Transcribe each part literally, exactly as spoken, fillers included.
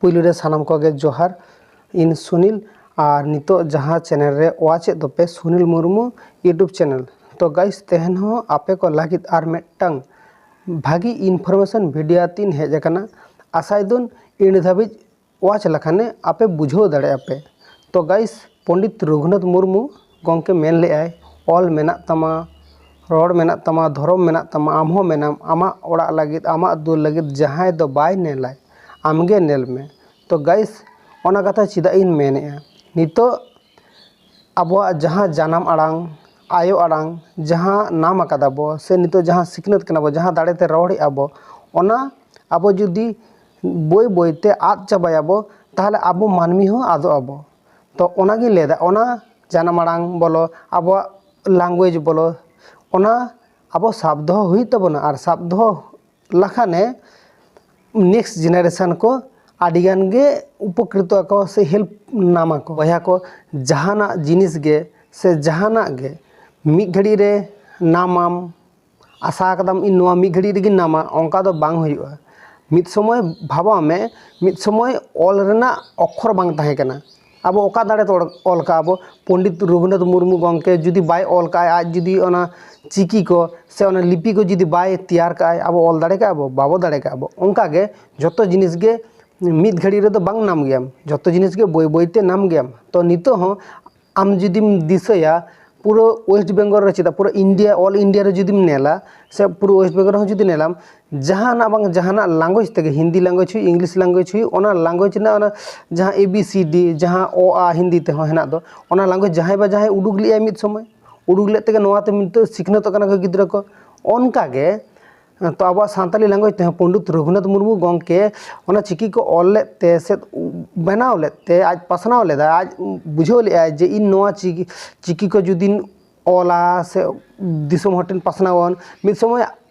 ᱯᱩᱭᱞᱩ ᱨᱮ ᱥᱟᱱᱟᱢ ᱠᱚᱜᱮ ᱡᱚᱦᱟᱨ, ᱤᱧ ᱥᱩᱱᱤᱞ, ᱟᱨ ᱱᱤᱛᱚᱜ ᱡᱟᱦᱟᱸ ᱪᱮᱱᱮᱞ ᱨᱮ ᱣᱟᱪ ᱮᱫ ᱫᱚᱯᱮ, ᱥᱩᱱᱤᱞ ᱢᱩᱨᱢᱩ YouTube ᱪᱮᱱᱮᱞ᱾ ᱛᱚ ᱜᱟᱭᱤᱥ, ᱛᱮᱦᱮᱧ ᱦᱚᱸ ᱟᱯᱮ ᱠᱚ ᱞᱟᱹᱜᱤᱫ ᱟᱨ ᱢᱤᱫᱴᱟᱝ ᱵᱷᱟᱹᱜᱤ ᱤᱱᱯᱷᱚᱨᱢᱮᱥᱚᱱ ᱵᱷᱤᱰᱤᱭᱳ ᱟᱛᱮᱧ ᱦᱮᱡ ᱟᱠᱟᱱᱟ᱾ ᱟᱥᱟᱭ ᱫᱚᱧ ᱤᱱ ᱫᱷᱟᱹᱵᱤᱡ ᱣᱟᱪ ᱞᱮᱠᱷᱟᱱᱮ ᱟᱯᱮ ᱵᱩᱡᱷᱟᱹᱣ ᱫᱟᱲᱮᱭᱟᱜᱼᱟ ᱯᱮ᱾ ᱛᱚ ᱜᱟᱭᱤᱥ, ᱯᱚᱱᱰᱤᱛ ᱨᱚᱜᱷᱩᱱᱟᱛᱷ ᱢᱩᱨᱢᱩ ᱜᱚᱢᱠᱮ ᱢᱮᱱ ᱞᱮᱫᱟᱭ, "ᱚᱞ ᱢᱮᱱᱟᱜ ᱛᱟᱢᱟ, ᱨᱚᱲ ᱢᱮᱱᱟᱜ ᱛᱟᱢᱟ, ᱫᱷᱚᱨᱚᱢ ᱢᱮᱱᱟᱜ ᱛᱟᱢᱟ, ᱟᱢ ᱦᱚᱸ ᱢᱮᱱᱟᱢ, ᱟᱢᱟᱜ ᱚᱲᱟᱜ ᱞᱟᱹᱜᱤᱫ, ᱟᱢᱟᱜ ᱫᱩᱣᱟᱹᱨ ᱞᱟᱹᱜᱤᱫ ᱡᱟᱦᱟᱸᱭ ᱫᱚ ᱵᱟᱭ ᱧᱮᱞᱟᱭ, ᱟᱢᱜᱮ ᱧᱮᱞ ᱢᱮ᱾" ᱛᱚ ᱜᱟᱭᱤᱥ, ᱚᱱᱟ ᱠᱟᱛᱷᱟ ᱪᱮᱫᱟᱜ ᱤᱧ ᱢᱮᱱᱮᱫᱼᱟ? ᱱᱤᱛᱚᱜ ᱟᱵᱚᱣᱟᱜ ᱡᱟᱦᱟᱸ ᱡᱟᱱᱟᱢ ᱟᱲᱟᱝ, ᱟᱭᱳ ᱟᱲᱟᱝ, ᱡᱟᱦᱟᱸ ᱱᱟᱢ ᱟᱠᱟᱫᱟ ᱵᱚ, ᱥᱮ ᱱᱤᱛᱚᱜ ᱡᱟᱦᱟᱸ ᱥᱤᱠᱷᱱᱟᱹᱛ ᱠᱟᱱᱟ ᱵᱚ, ᱡᱟᱦᱟᱸ ᱫᱟᱲᱮᱛᱮ ᱨᱚᱲᱮᱫᱼᱟ ᱵᱚ, ᱚᱱᱟ ᱟᱵᱚ ᱡᱩᱫᱤ ᱵᱟᱹᱭ ᱵᱟᱹᱭᱛᱮ ᱟᱫ ᱪᱟᱵᱟᱭᱟᱵᱚ, ᱛᱟᱦᱚᱞᱮ ᱟᱵᱚ ᱢᱟᱹᱱᱢᱤ ᱦᱚᱸ ᱟᱫᱚᱜ ᱟᱵᱚ᱾ ᱛᱚ ᱚᱱᱟᱜᱤᱧ ᱞᱟᱹᱭᱫᱟ, ᱚᱱᱟ ᱡᱟᱱᱟᱢ ᱟᱲᱟᱝ ᱵᱚᱞᱚ, ᱟᱵᱚᱣᱟᱜ ᱞᱮᱝᱜᱩᱭᱮᱡᱽ ᱵᱚᱞᱚ, ᱚᱱᱟ ᱟᱵᱚ ᱥᱟᱵ ᱫᱚᱦᱚ ᱦᱩᱭᱩᱜ ᱛᱟᱵᱚᱱᱟ᱾ ᱟᱨ ᱥᱟᱵ ᱫᱚᱦᱚ ᱞᱮᱠᱷᱟᱱᱮ ᱱᱮᱠᱥᱴ ᱡᱮᱱᱟᱨᱮᱥᱚᱱ ᱠᱚ ᱟᱹᱰᱤᱜᱟᱱ ᱜᱮ ᱩᱯᱚᱠᱨᱤᱛᱚ ᱟᱠᱚ ᱥᱮ ᱦᱮᱞᱯ ᱱᱟᱢᱟ ᱠᱚ᱾ ᱵᱚᱭᱦᱟ ᱠᱚ, ᱡᱟᱦᱟᱱᱟᱜ ᱡᱤᱱᱤᱥ ᱜᱮ ᱥᱮ ᱡᱟᱦᱟᱱᱟᱜ ᱜᱮ ᱢᱤᱫ ᱜᱷᱟᱹᱲᱤᱡ ᱨᱮ ᱱᱟᱢᱟᱢ, ᱟᱥᱟ ᱟᱠᱟᱫᱟᱢ ᱤᱧ ᱱᱚᱣᱟ ᱢᱤᱫ ᱜᱷᱟᱹᱲᱤᱡ ᱨᱮᱜᱮᱧ ᱱᱟᱢᱟ, ᱚᱱᱠᱟ ᱫᱚ ᱵᱟᱝ ᱦᱩᱭᱩᱜᱼᱟ᱾ ᱢᱤᱫ ᱥᱚᱢᱚᱭ ᱵᱷᱟᱵᱟᱣ ᱢᱮ, ᱢᱤᱫ ᱥᱚᱢᱚᱭ ᱚᱞ ᱨᱮᱱᱟᱜ ᱚᱠᱠᱷᱚᱨ ᱵᱟᱝ ᱛᱟᱦᱮᱸ ᱠᱟᱱᱟ᱾ ᱟᱵᱚ ᱚᱠᱟ ᱫᱟᱲᱮ ᱛᱮ ᱚᱞ, ᱚᱞ ᱠᱟᱜᱼᱟ ᱵᱚ? ᱯᱚᱱᱰᱤᱛ ᱨᱚᱜᱷᱩᱱᱟᱛᱷ ᱢᱩᱨᱢᱩ ᱜᱚᱢᱠᱮ ᱡᱩᱫᱤ ᱵᱟᱭ ᱚᱞ ᱠᱟᱜᱼᱟᱭ, ᱟᱡ ᱡᱩᱫᱤ ᱚᱱᱟ ᱪᱤᱠᱤ ᱠᱚ ᱥᱮ ᱚᱱᱟ ᱞᱤᱯᱤ ᱠᱚ ᱡᱩᱫᱤ ᱵᱟᱭ ᱛᱮᱭᱟᱨ ᱠᱟᱜᱼᱟᱭ, ᱟᱵᱚ ᱚᱞ ᱫᱟᱲᱮ ᱠᱟᱜᱼᱟ ᱵᱚ? ᱵᱟᱵᱚ ᱫᱟᱲᱮ ᱠᱟᱜᱼᱟ ᱵᱚ᱾ ᱚᱱᱠᱟ ᱜᱮ ᱡᱚᱛᱚ ᱡᱤᱱᱤᱥ ᱜᱮ ᱢᱤᱫ ᱜᱷᱟᱹᱲᱤ ᱨᱮᱫᱚ ᱵᱟᱝ ᱱᱟᱢ ᱜᱮᱭᱟᱢ, ᱡᱚᱛᱚ ᱡᱤᱱᱤᱥ ᱜᱮ ᱵᱟᱹᱭ ᱵᱟᱹᱭ ᱛᱮ ᱱᱟᱢ ᱜᱮᱭᱟᱢ᱾ ᱛᱚ ᱱᱤᱛᱚᱜ ᱦᱚᱸ ᱟᱢ ᱡᱩᱫᱤᱢ ᱫᱤᱥᱟᱹᱭᱟ, ᱯᱩᱨᱟᱹ ᱳᱭᱮᱥᱴ ᱵᱮᱝᱜᱚᱞ ᱨᱮ ᱪᱮᱫᱟᱜ, ᱯᱩᱨᱟᱹ ᱤᱱᱰᱤᱭᱟ, ᱚᱞ ᱤᱱᱰᱤᱭᱟ ᱨᱮ ᱡᱩᱫᱤᱢ ᱧᱮᱞᱟ, ᱥᱮ ᱯᱩᱨᱟᱹ ᱳᱭᱮᱥᱴ ᱵᱮᱝᱜᱚᱞ ᱨᱮᱦᱚᱸ ᱡᱩᱫᱤ ᱧᱮᱞᱟᱢ, ᱡᱟᱦᱟᱱᱟᱜ ᱵᱟᱝ ᱡᱟᱦᱟᱱᱟᱜ ᱞᱮᱝᱜᱩᱭᱮᱡᱽ ᱛᱮᱜᱮ, ᱦᱤᱱᱫᱤ ᱞᱮᱝᱜᱩᱭᱮᱡᱽ ᱦᱩᱭᱩᱜ, ᱤᱝᱞᱤᱥ ᱞᱮᱝᱜᱩᱭᱮᱡᱽ ᱦᱩᱭᱩᱜ, ᱚᱱᱟ ᱞᱮᱝᱜᱩᱭᱮᱡᱽ ᱨᱮᱱᱟᱜ ᱚᱱᱟ ᱡᱟᱦᱟᱸ ᱮ ᱵᱤ ᱥᱤ ᱰᱤ, ᱡᱟᱦᱟᱸ ᱚ ᱟ ᱦᱤᱱᱫᱤ ᱛᱮᱦᱚᱸ ᱦᱮᱱᱟᱜ ᱫᱚ, ᱚᱱᱟ ᱞᱮᱝᱜᱩᱭᱮᱡᱽ ᱡᱟᱦᱟᱸᱭ ᱵᱟ ᱡᱟᱦᱟᱸᱭ ᱩᱰᱩᱠ ᱞᱮᱜᱼᱟᱭ ᱢᱤᱫ ᱥᱚᱢᱚᱭ, ᱩᱰᱩᱠ ᱞᱮᱫ ᱛᱮᱜᱮ ᱱᱚᱣᱟ ᱛᱮ ᱱᱤᱛᱚᱜ ᱥᱤᱠᱷᱱᱟᱹᱛᱚᱜ ᱠᱟᱱᱟ ᱠᱚ ᱜᱤᱫᱽᱨᱟᱹ ᱠᱚ᱾ ᱚᱱᱠᱟ ᱜᱮ ᱛᱚ ᱟᱵᱚᱣᱟᱜ ᱥᱟᱱᱛᱟᱞᱤ ᱞᱮᱝᱜᱩᱭᱮᱡᱽ ᱛᱮᱦᱚᱸ ᱯᱚᱱᱰᱤᱛ ᱨᱚᱜᱷᱩᱱᱟᱛᱷ ᱢᱩᱨᱢᱩ ᱜᱚᱢᱠᱮ ᱚᱱᱟ ᱪᱤᱠᱤ ᱠᱚ ᱚᱞ ᱞᱮᱫ ᱛᱮ ᱥᱮ ᱵᱮᱱᱟᱣ ᱞᱮᱫ ᱛᱮ, ᱟᱡ ᱯᱟᱥᱱᱟᱣ ᱞᱮᱫᱟ, ᱟᱡ ᱵᱩᱡᱷᱟᱹᱣ ᱞᱮᱫᱟᱭ ᱡᱮ ᱤᱧ ᱱᱚᱣᱟ ᱪᱤᱠᱤ, ᱪᱤᱠᱤ ᱠᱚ ᱡᱩᱫᱤᱧ ᱚᱞᱟ ᱥᱮ ᱫᱤᱥᱚᱢ ᱦᱚᱲ ᱴᱷᱮᱱ ᱯᱟᱥᱱᱟᱣᱟᱹᱧ, ᱢᱤᱫ ᱥᱚᱢᱚᱭ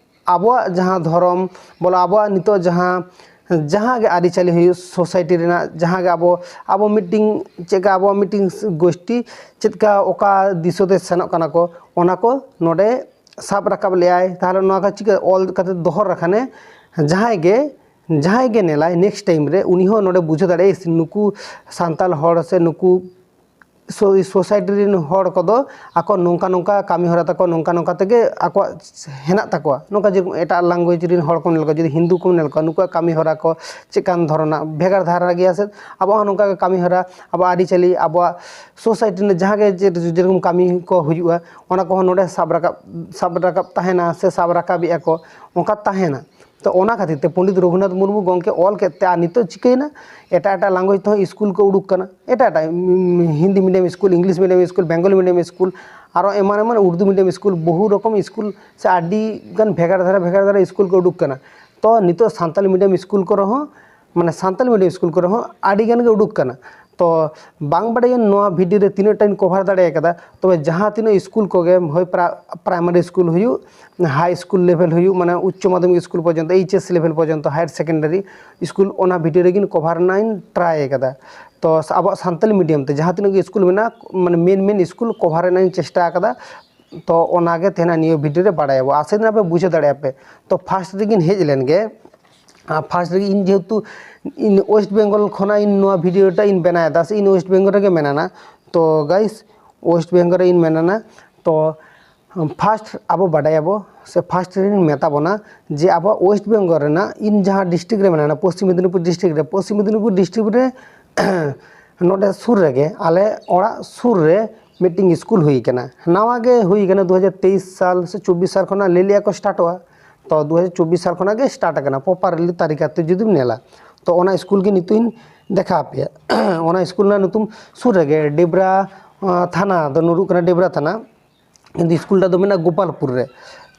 ᱟᱵᱚᱣᱟᱜ ᱡᱟᱦᱟᱸ ᱫᱷᱚᱨᱚᱢ ᱵᱚᱞᱚ, ᱟᱵᱚᱣᱟᱜ ᱱᱤᱛᱚᱜ ᱡᱟᱦᱟᱸ, ᱡᱟᱦᱟᱸ ᱜᱮ ᱟᱹᱨᱤᱪᱟᱹᱞᱤ ᱦᱩᱭᱩᱜ, ᱥᱳᱥᱟᱭᱴᱤ ᱨᱮᱱᱟᱜ ᱡᱟᱦᱟᱸ ᱜᱮ ᱟᱵᱚ, ᱟᱵᱚ ᱢᱤᱫᱴᱤᱝ ᱪᱮᱫᱠᱟ, ᱟᱵᱚᱣᱟᱜ ᱢᱤᱫᱴᱤᱝ ᱜᱳᱥᱴᱤ ᱪᱮᱫᱠᱟ ᱚᱠᱟ ᱫᱤᱥᱚ ᱛᱮ ᱥᱮᱱᱚᱜ ᱠᱟᱱᱟ ᱠᱚ, ᱚᱱᱟ ᱠᱚ ᱱᱚᱰᱮ ᱥᱟᱵ ᱨᱟᱠᱟᱵ ᱞᱮᱜᱼᱟᱭ᱾ ᱛᱟᱦᱚᱞᱮ ᱱᱚᱣᱟ ᱠᱚ ᱪᱤᱠᱟᱹ ᱚᱞ ᱠᱟᱛᱮ ᱫᱚᱦᱚ ᱞᱮᱠᱷᱟᱱᱮ ᱡᱟᱦᱟᱸᱭ ᱜᱮ ᱡᱟᱦᱟᱸᱭ ᱜᱮ ᱧᱮᱞᱟᱭ, ᱱᱮᱠᱥᱴ ᱴᱟᱭᱤᱢ ᱨᱮ ᱩᱱᱤ ᱦᱚᱸ ᱱᱚᱰᱮ ᱵᱩᱡᱷᱟᱹᱣ ᱫᱟᱲᱮᱭᱟᱜᱼᱟᱭ, ᱱᱩᱠᱩ ᱥᱟᱱᱛᱟᱲ ᱦᱚᱲ ᱥᱮ ᱱᱩᱠᱩ ᱥᱳ-, ᱥᱳᱥᱟᱭᱴᱤ ᱨᱮᱱ ᱦᱚᱲ ᱠᱚᱫᱚ ᱟᱠᱚ ᱱᱚᱝᱠᱟ ᱱᱚᱝᱠᱟ ᱠᱟᱹᱢᱤ ᱦᱚᱨᱟ ᱛᱟᱠᱚ, ᱱᱚᱝᱠᱟ ᱱᱚᱝᱠᱟ ᱛᱮᱜᱮ ᱟᱠᱚᱣᱟᱜ ᱦᱮᱱᱟᱜ ᱛᱟᱠᱚᱣᱟ᱾ ᱱᱚᱝᱠᱟ ᱡᱮᱨᱚᱠᱚᱢ ᱮᱴᱟᱜ ᱞᱮᱝᱜᱩᱭᱮᱡᱽ ᱨᱮᱱ ᱦᱚᱲ ᱠᱚᱢ ᱧᱮᱞ ᱠᱚᱣᱟ, ᱡᱩᱫᱤ ᱦᱤᱱᱫᱩ ᱠᱚᱢ ᱧᱮᱞ ᱠᱚᱣᱟ, ᱱᱩᱠᱩᱣᱟᱜ ᱠᱟᱹᱢᱤ ᱦᱚᱨᱟ ᱠᱚ ᱪᱮᱫ ᱠᱟᱱ ᱫᱷᱚᱨᱚᱱᱟᱜ ᱵᱷᱮᱜᱟᱨ ᱫᱷᱟᱨᱟ ᱜᱮᱭᱟ ᱥᱮ? ᱟᱵᱚᱣᱟᱜ ᱦᱚᱸ ᱱᱚᱝᱠᱟ ᱜᱮ ᱠᱟᱹᱢᱤ ᱦᱚᱨᱟ, ᱟᱵᱚᱣᱟᱜ ᱟᱹᱨᱤᱪᱟᱹᱞᱤ, ᱟᱵᱚᱣᱟᱜ ᱥᱳᱥᱟᱭᱴᱤ ᱨᱮᱱᱟᱜ ᱡᱟᱦᱟᱸ ᱜᱮ ᱡᱮ-, ᱡᱮᱨᱚᱠᱚᱢ ᱠᱟᱹᱢᱤ ᱠᱚ ᱦᱩᱭᱩᱜᱼᱟ, ᱚᱱᱟ ᱠᱚᱦᱚᱸ ᱱᱚᱰᱮ ᱥᱟᱵ ᱨᱟᱠᱟᱵ, ᱥᱟᱵ ᱨᱟᱠᱟᱵ ᱛᱟᱦᱮᱱᱟ ᱥᱮ ᱥᱟᱵ ᱨᱟᱠᱟᱵᱮᱜᱼᱟ ᱠᱚ, ᱚᱱᱠᱟ ᱛᱟᱦᱮᱱᱟ᱾ ᱛᱚ ᱚᱱᱟ ᱠᱷᱟᱹᱛᱤᱨ ᱛᱮ ᱯᱚᱱᱰᱤᱛ ᱨᱚᱜᱷᱩᱱᱟᱛᱷ ᱢᱩᱨᱢᱩ ᱜᱚᱢᱠᱮ ᱚᱞ ᱠᱮᱫ ᱛᱮ, ᱟᱨ ᱱᱤᱛᱚᱜ ᱪᱤᱠᱟᱹᱭᱮᱱᱟ, ᱮᱴᱟᱜ ᱮᱴᱟᱜ ᱞᱮᱝᱜᱩᱭᱮᱡᱽ ᱛᱮᱦᱚᱸ ᱥᱠᱩᱞ ᱠᱚ ᱩᱰᱩᱠ ᱠᱟᱱᱟ, ᱮᱴᱟᱜ ᱮᱴᱟᱜ, ᱩᱢ, Hindi medium school, English medium school, Bengali medium school, ᱟᱨᱚ ᱮᱢᱟᱱ ᱮᱢᱟᱱ ᱩᱨᱫᱩ ᱢᱤᱰᱤᱭᱟᱢ ᱥᱠᱩᱞ, ᱵᱚᱦᱩ ᱨᱚᱠᱚᱢ ᱥᱠᱩᱞ ᱥᱮ ᱟᱹᱰᱤ ᱜᱟᱱ ᱵᱷᱮᱜᱟᱨ ᱫᱷᱟᱨᱟ ᱵᱷᱮᱜᱟᱨ ᱫᱷᱟᱨᱟ ᱥᱠᱩᱞ ᱠᱚ ᱩᱰᱩᱠ ᱠᱟᱱᱟ᱾ ᱛᱚ ᱱᱤᱛᱚᱜ ᱥᱟᱱᱛᱟᱞᱤ ᱢᱤᱰᱤᱭᱟᱢ ᱥᱠᱩᱞ ᱠᱚᱨᱮ ᱦᱚᱸ, ᱢᱟᱱᱮ ᱥᱟᱱᱛᱟᱞᱤ ᱢᱤᱰᱤᱭᱟᱢ ᱥᱠᱩᱞ ᱠᱚᱨᱮ ᱦᱚᱸ ᱟᱹᱰᱤ ᱜᱟᱱ ᱜᱮ ᱩᱰᱩᱠ ᱠᱟᱱᱟ᱾ ᱛᱚ ᱵᱟᱝ ᱵᱟᱰᱟᱭᱟᱹᱧ ᱱᱚᱣᱟ ᱵᱷᱤᱰᱤᱭᱳ ᱨᱮ ᱛᱤᱱᱟᱹᱜ ᱴᱟᱧ ᱠᱚᱵᱷᱟᱨ ᱫᱟᱲᱮ ᱟᱠᱟᱫᱟ, ᱛᱚᱵᱮ ᱡᱟᱦᱟᱸ ᱛᱤᱱᱟᱹᱜ ᱥᱠᱩᱞ ᱠᱚᱜᱮ, ᱦᱳᱭ ᱯᱨᱟ-, ᱯᱨᱟᱭᱢᱟᱨᱤ ᱥᱠᱩᱞ ᱦᱩᱭᱩᱜ, ᱦᱟᱭ ᱥᱠᱩᱞ ᱞᱮᱵᱷᱮᱞ ᱦᱩᱭᱩᱜ, ᱢᱟᱱᱮ ᱩᱪᱪᱚ ᱢᱟᱫᱽᱫᱷᱚᱢᱤᱠ ᱥᱠᱩᱞ ᱯᱚᱨᱡᱚᱱᱛᱚ, ᱮᱭᱤᱪ ᱮᱥ ᱞᱮᱵᱷᱮᱞ ᱯᱚᱨᱡᱚᱱᱛᱚ, ᱦᱟᱭᱟᱨ ᱥᱮᱠᱮᱱᱰᱟᱨᱤ ᱥᱠᱩᱞ, ᱚᱱᱟ ᱵᱷᱤᱰᱤᱭᱳ ᱨᱮᱜᱮᱧ ᱠᱚᱵᱷᱟᱨ ᱨᱮᱱᱟᱜ ᱤᱧ ᱴᱨᱟᱭ ᱟᱠᱟᱫᱟ᱾ ᱛᱚ ᱟᱵᱚᱣᱟᱜ ᱥᱟᱱᱛᱟᱞᱤ ᱢᱤᱰᱤᱭᱟᱢ ᱛᱮ ᱡᱟᱦᱟᱸ ᱛᱤᱱᱟᱹᱜ ᱜᱮ ᱥᱠᱩᱞ ᱢᱮᱱᱟᱜᱼᱟ, ᱢᱟᱱᱮ ᱢᱮᱱ ᱢᱮᱱ ᱥᱠᱩᱞ ᱠᱚᱵᱷᱟᱨ ᱨᱮᱱᱟᱜ ᱤᱧ ᱪᱮᱥᱴᱟ ᱟᱠᱟᱫᱟ᱾ ᱛᱚ ᱚᱱᱟᱜᱮ ᱛᱮᱦᱮᱧ ᱱᱤᱭᱟᱹ ᱵᱷᱤᱰᱤᱭᱳ ᱨᱮ ᱵᱟᱲᱟᱭᱟᱵᱚ, ᱟᱥᱟ ᱫᱤᱱ ᱟᱯᱮ ᱵᱩᱡᱷᱟᱹᱣ ᱫᱟᱲᱮᱭᱟᱜᱼᱟ ᱯᱮ᱾ ᱛᱚ ᱯᱷᱟᱥᱴ ᱨᱮᱜᱮᱧ ᱦᱮᱡ ᱞᱮᱱ ᱜᱮ᱾ ᱟᱨ ᱯᱷᱟᱥᱴ ᱨᱮᱜᱮ ᱤᱧ ᱡᱮᱦᱮᱛᱩ ᱤᱧ ᱳᱭᱮᱥᱴ ᱵᱮᱝᱜᱚᱞ ᱠᱷᱚᱱᱟᱜ ᱤᱧ ᱱᱚᱣᱟ ᱵᱷᱤᱰᱤᱭᱳᱴᱟ ᱤᱧ ᱵᱮᱱᱟᱣ ᱮᱫᱟ, ᱥᱮ ᱤᱧ ᱳᱭᱮᱥᱴ ᱵᱮᱝᱜᱚᱞ ᱨᱮᱜᱮ ᱢᱮᱱᱟᱜᱼᱟ᱾ ᱛᱚ ᱜᱟᱭᱤᱥ, ᱳᱭᱮᱥᱴ ᱵᱮᱝᱜᱚᱞ ᱨᱮ ᱤᱧ ᱢᱮᱱᱟᱜᱼᱟ᱾ ᱛᱚ ᱯᱷᱟᱥᱴ ᱟᱵᱚ ᱵᱟᱰᱟᱭᱟᱵᱚ, ᱥᱮ ᱯᱷᱟᱥᱴ ᱨᱮᱧ ᱢᱮᱛᱟ ᱵᱚᱱᱟ ᱡᱮ ᱟᱵᱚᱣᱟᱜ ᱳᱭᱮᱥᱴ ᱵᱮᱝᱜᱚᱞ ᱨᱮᱱᱟᱜ ᱤᱧ ᱡᱟᱦᱟᱸ ᱰᱤᱥᱴᱨᱤᱠᱴ ᱨᱮ ᱢᱮᱱᱟᱜᱼᱟ, ᱯᱚᱥᱪᱤᱢ ᱢᱮᱫᱽᱱᱤᱯᱩᱨ ᱰᱤᱥᱴᱨᱤᱠᱴ ᱨᱮ, ᱯᱚᱥᱪᱤᱢ ᱢᱮᱫᱽᱱᱤᱯᱩᱨ ᱰᱤᱥᱴᱨᱤᱠᱴ ᱨᱮ ᱱᱚᱰᱮ ᱥᱩᱨ ᱨᱮᱜᱮ, ᱟᱞᱮ ᱚᱲᱟᱜ ᱥᱩᱨ ᱨᱮ ᱢᱤᱫᱴᱤᱝ ᱥᱠᱩᱞ ᱦᱩᱭ ᱠᱟᱱᱟ᱾ ᱱᱟᱣᱟ ᱜᱮ ᱦᱩᱭ ᱠᱟᱱᱟ, ᱫᱩ ᱦᱟᱡᱟᱨ ᱛᱮᱭᱤᱥ ᱥᱟᱞ ᱥᱮ ᱪᱚᱵᱵᱤᱥ ᱥᱟᱞ ᱠᱷᱚᱱᱟᱜ ᱞᱟᱹᱭ ᱞᱮᱜᱼᱟ ᱠᱚ ᱥᱴᱟᱨᱴᱚᱜᱼᱟ᱾ ᱛᱚ ᱫᱩ ᱦᱟᱡᱟᱨ ᱪᱚᱵᱵᱤᱥ ᱥᱟᱞ ᱠᱷᱚᱱᱟᱜ ᱜᱮ ᱥᱴᱟᱨᱴ ᱟᱠᱟᱱᱟ, ᱯᱨᱚᱯᱟᱨᱞᱤ ᱛᱟᱹᱨᱤᱠᱷ ᱟᱛᱮ ᱡᱩᱫᱤᱢ ᱧᱮᱞᱟ᱾ ᱛᱚ ᱚᱱᱟ ᱥᱠᱩᱞ ᱜᱮ ᱱᱤᱛᱚᱜ ᱤᱧ ᱫᱮᱠᱷᱟᱣ ᱟᱯᱮᱭᱟ᱾ ᱚᱱᱟ ᱥᱠᱩᱞ ᱨᱮᱱᱟᱜ ᱧᱩᱛᱩᱢ ᱥᱩᱨ ᱨᱮᱜᱮ ᱰᱮᱵᱽᱨᱟ, ᱟᱸ, ᱛᱷᱟᱱᱟ ᱫᱚ ᱧᱩᱨᱩᱜ ᱠᱟᱱᱟ, ᱰᱮᱵᱽᱨᱟ ᱛᱷᱟᱱᱟ᱾ ᱠᱤᱱᱛᱩ ᱥᱠᱩᱞ ᱴᱟᱜ ᱫᱚ ᱢᱮᱱᱟᱜᱼᱟ ᱜᱳᱯᱟᱞᱯᱩᱨ ᱨᱮ᱾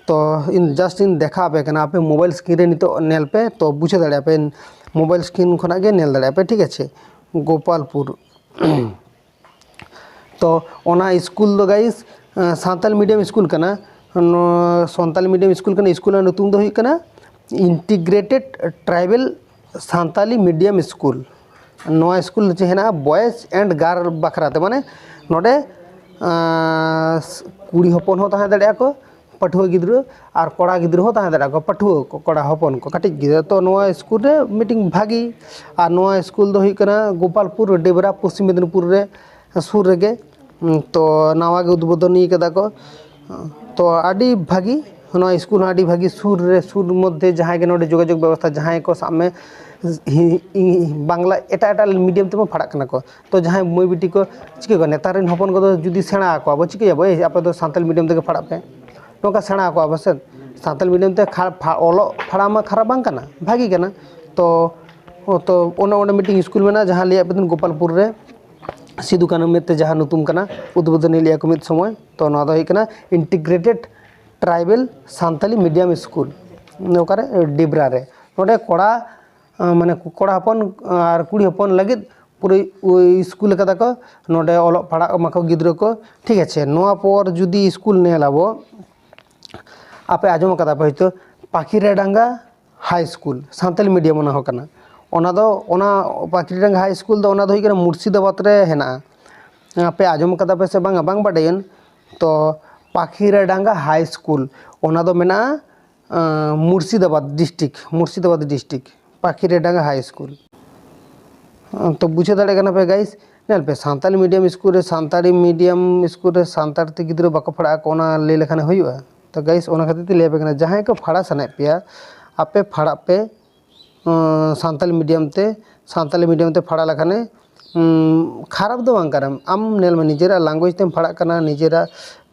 ᱛᱚ ᱤᱧ ᱡᱟᱥᱴ ᱤᱧ ᱫᱮᱠᱷᱟᱣ ᱟᱯᱮ ᱠᱟᱱᱟ, ᱟᱯᱮ ᱢᱳᱵᱟᱭᱤᱞ ᱥᱠᱨᱤᱱ ᱨᱮ ᱱᱤᱛᱚᱜ ᱧᱮᱞ ᱯᱮ, ᱛᱚ ᱵᱩᱡᱷᱟᱹᱣ ᱫᱟᱲᱮᱭᱟᱜᱼᱟ ᱯᱮ, ᱢᱳᱵᱟᱭᱤᱞ ᱥᱠᱨᱤᱱ ᱠᱷᱚᱱᱟᱜ ᱜᱮ ᱧᱮᱞ ᱫᱟᱲᱮᱭᱟᱜᱼᱟ ᱯᱮ, ᱴᱷᱤᱠ ᱟᱪᱷᱮ᱾ ᱜᱳᱯᱟᱞᱯᱩᱨ᱾ ᱛᱚ ᱚᱱᱟ ᱥᱠᱩᱞ ᱫᱚ ᱜᱟᱭᱤᱥ, ᱥᱟᱱᱛᱟᱞᱤ ᱢᱤᱰᱤᱭᱟᱢ ᱥᱠᱩᱞ ᱠᱟᱱᱟ᱾ ᱱᱚᱣᱟ ᱥᱟᱱᱛᱟᱞᱤ ᱢᱤᱰᱤᱭᱟᱢ ᱥᱠᱩᱞ ᱠᱟᱱᱟ, ᱥᱠᱩᱞ ᱨᱮᱱᱟᱜ ᱧᱩᱛᱩᱢ ᱫᱚ ᱦᱩᱭᱩᱜ ᱠᱟᱱᱟ integrated tribal Santali medium school. ᱱᱚᱣᱟ ᱥᱠᱩᱞ ᱨᱮ ᱪᱮᱫ ᱦᱮᱱᱟᱜᱼᱟ? ᱵᱚᱭᱮᱡᱽ ᱮᱱᱰ ᱜᱟᱨᱞ ᱵᱟᱠᱷᱨᱟ ᱛᱮ, ᱢᱟᱱᱮ ᱱᱚᱰᱮ, ᱟᱸ, ᱠᱩᱲᱤ ᱦᱚᱯᱚᱱ ᱦᱚᱸ ᱛᱟᱦᱮᱸ ᱫᱟᱲᱮᱭᱟᱜᱼᱟ ᱠᱚ, ᱯᱟᱹᱴᱷᱩᱣᱟᱹ ᱜᱤᱫᱽᱨᱟᱹ ᱟᱨ ᱠᱚᱲᱟ ᱜᱤᱫᱽᱨᱟᱹ ᱦᱚᱸ ᱛᱟᱦᱮᱸ ᱫᱟᱲᱮᱭᱟᱜᱼᱟ ᱠᱚ, ᱯᱟᱹᱴᱷᱩᱣᱟᱹ ᱠᱚ, ᱠᱚᱲᱟ ᱦᱚᱯᱚᱱ ᱠᱚ, ᱠᱟᱹᱴᱤᱡ ᱜᱤᱫᱽᱨᱟᱹ᱾ ᱛᱚ ᱱᱚᱣᱟ ᱥᱠᱩᱞ ᱨᱮ ᱢᱤᱫᱴᱤᱝ ᱵᱷᱟᱹᱜᱤ, ᱟᱨ ᱱᱚᱣᱟ ᱥᱠᱩᱞ ᱫᱚ ᱦᱩᱭᱩᱜ ᱠᱟᱱᱟ ᱜᱳᱯᱟᱞᱯᱩᱨ ᱰᱮᱵᱽᱨᱟ, ᱯᱚᱥᱪᱤᱢ ᱢᱮᱫᱽᱱᱤᱯᱩᱨ ᱨᱮ ᱥᱩᱨ ᱨᱮᱜᱮ᱾ ᱩᱸ, ᱛᱚ ᱱᱟᱣᱟ ᱜᱮ ᱩᱫᱽᱵᱳᱫᱷᱚᱱᱤ ᱠᱟᱫᱟ ᱠᱚ᱾ ᱛᱚ ᱟᱹᱰᱤ ᱵᱷᱟᱹᱜᱤ, ᱱᱚᱣᱟ ᱥᱠᱩᱞ ᱦᱚᱸ ᱟᱹᱰᱤ ᱵᱷᱟᱹᱜᱤ, ᱥᱩᱨ ᱨᱮ, ᱥᱩᱨ ᱢᱚᱫᱽᱫᱷᱮ ᱡᱟᱦᱟᱸᱭ ᱜᱮ ᱱᱚᱰᱮ ᱡᱳᱜᱟᱡᱳᱜᱽ ᱵᱮᱵᱚᱥᱛᱷᱟ, ᱡᱟᱦᱟᱸᱭ ᱠᱚ ᱥᱟᱵ ᱢᱮ ᱦᱤ-, ᱤ-, ᱵᱟᱝᱞᱟ ᱮᱴᱟᱜ ᱮᱴᱟᱜ ᱢᱤᱰᱤᱭᱟᱢ ᱛᱮᱵᱚᱱ ᱯᱟᱲᱦᱟᱜ ᱠᱟᱱᱟ ᱠᱚ, ᱛᱚ ᱡᱟᱦᱟᱸᱭ ᱢᱟᱹᱭ ᱵᱤᱴᱤ ᱠᱚ ᱪᱤᱠᱟᱹ ᱠᱚᱣᱟ, ᱱᱮᱛᱟᱨ ᱨᱮᱱ ᱦᱚᱯᱚᱱ ᱠᱚᱫᱚ ᱡᱩᱫᱤ ᱥᱮᱬᱟ ᱟᱠᱚᱣᱟ ᱵᱚ, ᱪᱤᱠᱟᱹᱭᱟᱵᱚ, "ᱮᱭ ᱟᱯᱮ ᱫᱚ ᱥᱟᱱᱛᱟᱲᱤ ᱢᱤᱰᱤᱭᱟᱢ ᱛᱮᱜᱮ ᱯᱟᱲᱦᱟᱜ ᱯᱮ", ᱱᱚᱝᱠᱟ ᱥᱮᱬᱟ ᱟᱠᱚᱣᱟ ᱵᱚ ᱥᱮ᱾ ᱥᱟᱱᱛᱟᱲᱤ ᱢᱤᱰᱤᱭᱟᱢ ᱛᱮ ᱠᱷᱟ-, ᱯᱷᱟ-, ᱚᱞᱚᱜ ᱯᱟᱲᱦᱟᱜ ᱢᱟ ᱠᱷᱟᱨᱟᱯ ᱵᱟᱝ ᱠᱟᱱᱟ, ᱵᱷᱟᱹᱜᱤ ᱠᱟᱱᱟ᱾ ᱛᱚ, ᱛᱚ ᱚᱱᱮ ᱚᱸᱰᱮ ᱢᱤᱫᱴᱤᱝ ᱥᱠᱩᱞ ᱢᱮᱱᱟᱜᱼᱟ, ᱡᱟᱦᱟᱸ ᱞᱟᱹᱭᱟᱫ ᱯᱮ ᱫᱚᱧ ᱜᱳᱯᱟᱞᱯᱩᱨ ᱨᱮ, ᱥᱤᱫᱩ ᱠᱟᱹᱱᱦᱩ ᱢᱮᱫ ᱛᱮ ᱡᱟᱦᱟᱸ ᱧᱩᱛᱩᱢ ᱠᱟᱱᱟ, ᱩᱫᱽᱵᱳᱫᱷᱚᱱᱤ ᱞᱮᱫᱼᱟ ᱠᱚ ᱢᱤᱫ ᱥᱚᱢᱚᱭ᱾ ᱛᱚ ᱱᱚᱣᱟ ᱫᱚ ᱦᱩᱭᱩᱜ ᱠᱟᱱᱟ integrated tribal Santali medium school, ᱚᱠᱟᱨᱮ? ᱰᱤᱵᱽᱨᱟ ᱨᱮ᱾ ᱱᱚᱰᱮ ᱠᱚᱲᱟ, ᱟᱸ, ᱢᱟᱱᱮ ᱠᱚᱲᱟ ᱦᱚᱯᱚᱱ ᱟᱨ ᱠᱩᱲᱤ ᱦᱚᱯᱚᱱ ᱞᱟᱹᱜᱤᱫ ᱯᱩᱨᱟᱹ ᱥᱠᱩᱞ ᱠᱟᱫᱟ ᱠᱚ᱾ ᱱᱚᱰᱮ ᱚᱞᱚᱜ ᱯᱟᱲᱦᱟᱜ ᱢᱟᱠᱚ ᱜᱤᱫᱽᱨᱟᱹ ᱠᱚ, ᱴᱷᱤᱠ ᱟᱪᱷᱮ᱾ ᱱᱚᱣᱟ ᱯᱚᱨ ᱡᱩᱫᱤ ᱥᱠᱩᱞ ᱧᱮᱞ ᱟᱵᱚ, ᱟᱯᱮ ᱟᱸᱡᱚᱢ ᱠᱟᱫᱟ ᱯᱮ ᱦᱚᱭᱛᱳ, ᱯᱟᱠᱷᱤᱨᱟᱰᱟᱝᱜᱟ ᱦᱟᱭ ᱥᱠᱩᱞ, ᱥᱟᱱᱛᱟᱞᱤ ᱢᱤᱰᱤᱭᱟᱢ ᱚᱱᱟ ᱦᱚᱸ ᱠᱟᱱᱟ᱾ ᱚᱱᱟ ᱫᱚ, ᱚᱱᱟ ᱯᱟᱠᱷᱤᱨᱟᱰᱟᱝᱜᱟ ᱦᱟᱭ ᱥᱠᱩᱞ ᱫᱚ ᱚᱱᱟ ᱫᱚ ᱦᱩᱭᱩᱜ ᱠᱟᱱᱟ ᱢᱩᱨᱥᱤᱫᱟᱵᱟᱫᱽ ᱨᱮ ᱦᱮᱱᱟᱜᱼᱟ᱾ ᱟᱯᱮ ᱟᱸᱡᱚᱢ ᱠᱟᱫᱟ ᱯᱮ ᱥᱮ ᱵᱟᱝᱟ, ᱵᱟᱝ ᱵᱟᱰᱟᱭᱟᱹᱧ᱾ ᱛᱚ ᱯᱟᱠᱷᱤᱨᱟᱰᱟᱝᱜᱟ ᱦᱟᱭ ᱥᱠᱩᱞ, ᱚᱱᱟ ᱫᱚ ᱢᱮᱱᱟᱜᱼᱟ, ᱟᱸ, ᱢᱩᱨᱥᱤᱫᱟᱵᱟᱫᱽ ᱰᱤᱥᱴᱨᱤᱠᱴ, ᱢᱩᱨᱥᱤᱫᱟᱵᱟᱫᱽ ᱰᱤᱥᱴᱨᱤᱠᱴ, ᱯᱟᱠᱷᱤᱨᱟᱰᱟᱝᱜᱟ ᱦᱟᱭ ᱥᱠᱩᱞ᱾ ᱟᱸ, ᱛᱚ ᱵᱩᱡᱷᱟᱹᱣ ᱫᱟᱲᱮᱭᱟᱜ ᱠᱟᱱᱟ ᱯᱮ ᱜᱟᱭᱤᱥ, ᱧᱮᱞ ᱯᱮ, ᱥᱟᱱᱛᱟᱲᱤ ᱢᱤᱰᱤᱭᱟᱢ ᱥᱠᱩᱞ ᱨᱮ, ᱥᱟᱱᱛᱟᱲᱤ ᱢᱤᱰᱤᱭᱟᱢ ᱥᱠᱩᱞ ᱨᱮ ᱥᱟᱱᱛᱟᱲ ᱛᱮ ᱜᱤᱫᱽᱨᱟᱹ ᱵᱟᱠᱚ ᱯᱟᱲᱦᱟᱜ ᱟᱠᱚ, ᱚᱱᱟ ᱞᱟᱹᱭ ᱞᱮᱠᱷᱟᱱ ᱦᱩᱭᱩᱜᱼᱟ? ᱛᱚ ᱜᱟᱭᱤᱥ, ᱚᱱᱟ ᱠᱷᱟᱹᱛᱤᱨ ᱛᱮ ᱞᱟᱹᱭ ᱟᱯᱮ ᱠᱟᱱᱟ, ᱡᱟᱦᱟᱸᱭ ᱠᱚ ᱯᱟᱲᱦᱟᱜ ᱥᱟᱱᱟᱭᱮᱫ ᱯᱮᱭᱟ, ᱟᱯᱮ ᱯᱟᱲᱦᱟᱜ ᱯᱮ, ᱟᱸ, ᱥᱟᱱᱛᱟᱞᱤ ᱢᱤᱰᱤᱭᱟᱢ ᱛᱮ, ᱥᱟᱱᱛᱟᱞᱤ ᱢᱤᱰᱤᱭᱟᱢ ᱛᱮ ᱯᱟᱲᱦᱟᱣ ᱞᱮᱠᱷᱟᱱᱮ, ᱩᱸ, ᱠᱷᱟᱨᱟᱯ ᱫᱚ ᱵᱟᱝ ᱠᱟᱱᱟ᱾ ᱟᱢ ᱧᱮᱞ ᱢᱮ, ᱱᱤᱡᱮᱨᱟᱜ ᱞᱮᱝᱜᱩᱭᱮᱡᱽ ᱛᱮᱢ ᱯᱟᱲᱦᱟᱜ ᱠᱟᱱᱟ, ᱱᱤᱡᱮᱨᱟᱜ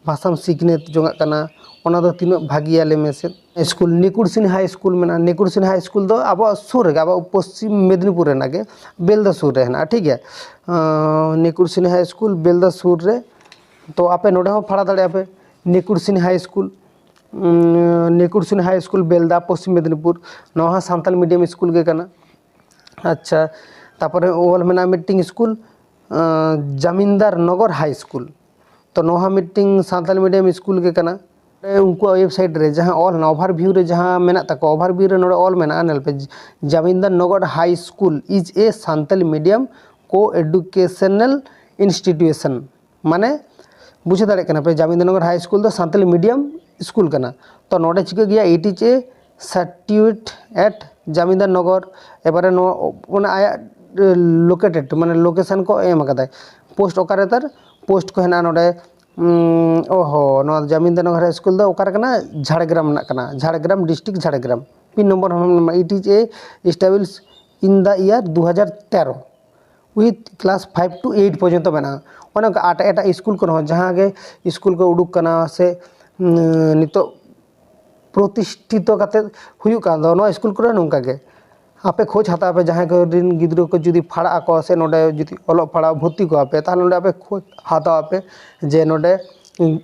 ᱵᱷᱟᱥᱟᱢ ᱥᱤᱠᱷᱱᱟᱹᱛ ᱡᱚᱝᱟᱜ ᱠᱟᱱᱟ, ᱚᱱᱟ ᱫᱚ ᱛᱤᱱᱟᱹᱜ ᱵᱷᱟᱹᱜᱤᱭᱟ ᱞᱟᱹᱭ ᱢᱮᱥᱮ᱾ ᱥᱠᱩᱞ, ᱱᱤᱠᱩᱨᱥᱤᱱᱤ ᱦᱟᱭ ᱥᱠᱩᱞ ᱢᱮᱱᱟᱜᱼᱟ᱾ ᱱᱤᱠᱩᱨᱥᱤᱱᱤ ᱦᱟᱭ ᱥᱠᱩᱞ ᱫᱚ ᱟᱵᱚᱣᱟᱜ ᱥᱩᱨ ᱨᱮᱜᱮ, ᱟᱵᱚᱣᱟᱜ ᱯᱚᱥᱪᱤᱢ ᱢᱮᱫᱽᱱᱤᱯᱩᱨ ᱨᱮᱱᱟᱜ ᱜᱮ, ᱵᱮᱞᱫᱟ ᱥᱩᱨ ᱨᱮ ᱦᱮᱱᱟᱜᱼᱟ, ᱴᱷᱤᱠ ᱜᱮᱭᱟ᱾ ᱟᱸ, ᱱᱤᱠᱩᱨᱥᱤᱱᱤ ᱦᱟᱭ ᱥᱠᱩᱞ ᱵᱮᱞᱫᱟ ᱥᱩᱨ ᱨᱮ, ᱛᱚ ᱟᱯᱮ ᱱᱚᱰᱮ ᱦᱚᱸ ᱯᱟᱲᱦᱟᱣ ᱫᱟᱲᱮᱭᱟᱜᱼᱟ ᱯᱮ, ᱱᱤᱠᱩᱨᱥᱤᱱᱤ ᱦᱟᱭ ᱥᱠᱩᱞ᱾ ᱩᱸ, ᱱᱤᱠᱩᱨᱥᱤᱱᱤ ᱦᱟᱭ ᱥᱠᱩᱞ ᱵᱮᱞᱫᱟ, ᱯᱚᱥᱪᱤᱢ ᱢᱮᱫᱽᱱᱤᱯᱩᱨ, ᱱᱚᱣᱟ ᱦᱚᱸ ᱥᱟᱱᱛᱟᱞᱤ ᱢᱤᱰᱤᱭᱟᱢ ᱥᱠᱩᱞ ᱜᱮ ᱠᱟᱱᱟ᱾ ᱟᱪᱪᱷᱟ, ᱛᱟᱯᱚᱨᱮ ᱚᱞ ᱢᱮᱱᱟᱜᱼᱟ ᱢᱤᱫᱴᱤᱝ ᱥᱠᱩᱞ, ᱟᱸ, ᱡᱟᱢᱤᱱᱫᱟᱨ ᱱᱚᱜᱚᱨ ᱦᱟᱭ ᱥᱠᱩᱞ᱾ ᱛᱚ ᱱᱚᱣᱟ ᱦᱚᱸ ᱢᱤᱫᱴᱤᱝ ᱥᱟᱱᱛᱟᱞᱤ ᱢᱤᱰᱤᱭᱟᱢ ᱥᱠᱩᱞ ᱜᱮ ᱠᱟᱱᱟ᱾ ᱩᱱᱠᱩᱣᱟᱜ ᱣᱮᱵᱥᱟᱭᱤᱴ ᱨᱮ ᱡᱟᱦᱟᱸ ᱚᱞ ᱦᱮᱱᱟᱜᱼᱟ, ᱳᱵᱷᱟᱨ ᱵᱷᱤᱭᱩ ᱨᱮ ᱡᱟᱦᱟᱸ ᱢᱮᱱᱟᱜ ᱛᱟᱠᱚᱣᱟ, ᱳᱵᱷᱟᱨ ᱵᱷᱤᱭᱩ ᱨᱮ ᱱᱚᱰᱮ ᱚᱞ ᱢᱮᱱᱟᱜᱼᱟ, ᱧᱮᱞ ᱯᱮ, ᱡᱟᱢᱤᱱᱫᱟᱨ ᱱᱚᱜᱚᱨ ᱦᱟᱭ school is a Santali medium co-educational institution᱾ ᱢᱟᱱᱮ ᱵᱩᱡᱷᱟᱹᱣ ᱫᱟᱲᱮᱭᱟᱜ ᱠᱟᱱᱟ ᱯᱮ, ᱡᱟᱢᱤᱱᱫᱟᱨ ᱱᱚᱜᱚᱨ ᱦᱟᱭ ᱥᱠᱩᱞ ᱫᱚ ᱥᱟᱱᱛᱟᱞᱤ ᱢᱤᱰᱤᱭᱟᱢ ᱥᱠᱩᱞ ᱠᱟᱱᱟ᱾ ᱛᱚ ᱱᱚᱰᱮ ᱪᱤᱠᱟᱹᱜ ᱜᱮᱭᱟ, it is a situate at zamindar ᱱᱚᱜᱚᱨ᱾ ᱮᱵᱟᱨᱮ ᱱᱚᱣᱟ ᱚᱱᱟ ᱟᱭᱟᱜ ᱞᱳᱠᱮᱴᱮᱰ ᱢᱟᱱᱮ ᱞᱳᱠᱮᱥᱚᱱ ᱠᱚ ᱮᱢ ᱟᱠᱟᱫᱟᱭ᱾ ᱯᱳᱥᱴ ᱚᱠᱟᱨᱮ ᱛᱟᱨ ᱯᱳᱥᱴ ᱠᱚ ᱦᱮᱱᱟᱜᱼᱟ ᱱᱚᱰᱮ? ᱩᱸ, ᱚᱦᱚ, ᱱᱚᱣᱟ ᱡᱟᱢᱤᱱᱫᱟᱨ ᱱᱚᱜᱚᱨ ᱦᱟᱭ ᱥᱠᱩᱞ ᱫᱚ ᱚᱠᱟᱨᱮ ᱠᱟᱱᱟ? ᱡᱷᱟᱲᱜᱨᱟᱢ ᱨᱮᱱᱟᱜ ᱠᱟᱱᱟ, Jhargram district, Jhargram. Pin number ᱦᱚᱸ ᱢᱮᱱᱟᱜᱼᱟ, it is a established in the year ᱫᱩ ᱦᱟᱡᱟᱨ ᱛᱮᱨᱚ with class five to eight ᱯᱚᱨᱡᱚᱱᱛᱚ ᱢᱮᱱᱟᱜᱼᱟ᱾ ᱚᱱᱮ ᱚᱱᱠᱟ ᱟᱴ ᱮᱴᱟᱜ ᱥᱠᱩᱞ ᱠᱚᱨᱮ ᱦᱚᱸ ᱡᱟᱦᱟᱸ ᱜᱮ ᱥᱠᱩᱞ ᱠᱚ ᱩᱰᱩᱠ ᱠᱟᱱᱟ ᱥᱮ, ᱩᱸ, ᱱᱤᱛᱚᱜ ᱯᱨᱚᱛᱤᱥᱴᱷᱤᱛᱚ ᱠᱟᱛᱮ ᱦᱩᱭᱩᱜ ᱠᱟᱱ ᱫᱚ, ᱱᱚᱣᱟ ᱥᱠᱩᱞ ᱠᱚᱨᱮ ᱱᱚᱝᱠᱟ ᱜᱮ᱾ ᱟᱯᱮ ᱠᱷᱳᱡᱽ ᱦᱟᱛᱟᱣ ᱯᱮ, ᱡᱟᱦᱟᱸᱭ ᱠᱚ ᱨᱮᱱ ᱜᱤᱫᱽᱨᱟᱹ ᱠᱚ ᱡᱩᱫᱤ ᱯᱷᱟᱲᱟᱜ ᱟᱠᱚ ᱥᱮ ᱱᱚᱰᱮ ᱡᱩᱫᱤ ᱚᱞᱚᱜ ᱯᱟᱲᱦᱟᱣ ᱵᱷᱚᱨᱛᱤ ᱠᱚᱣᱟ ᱯᱮ, ᱛᱟᱦᱚᱞᱮ ᱱᱚᱰᱮ ᱟᱯᱮ ᱠᱷᱳᱡᱽ ᱦᱟᱛᱟᱣ ᱟᱯᱮ ᱡᱮ ᱱᱚᱰᱮ, ᱩᱸ,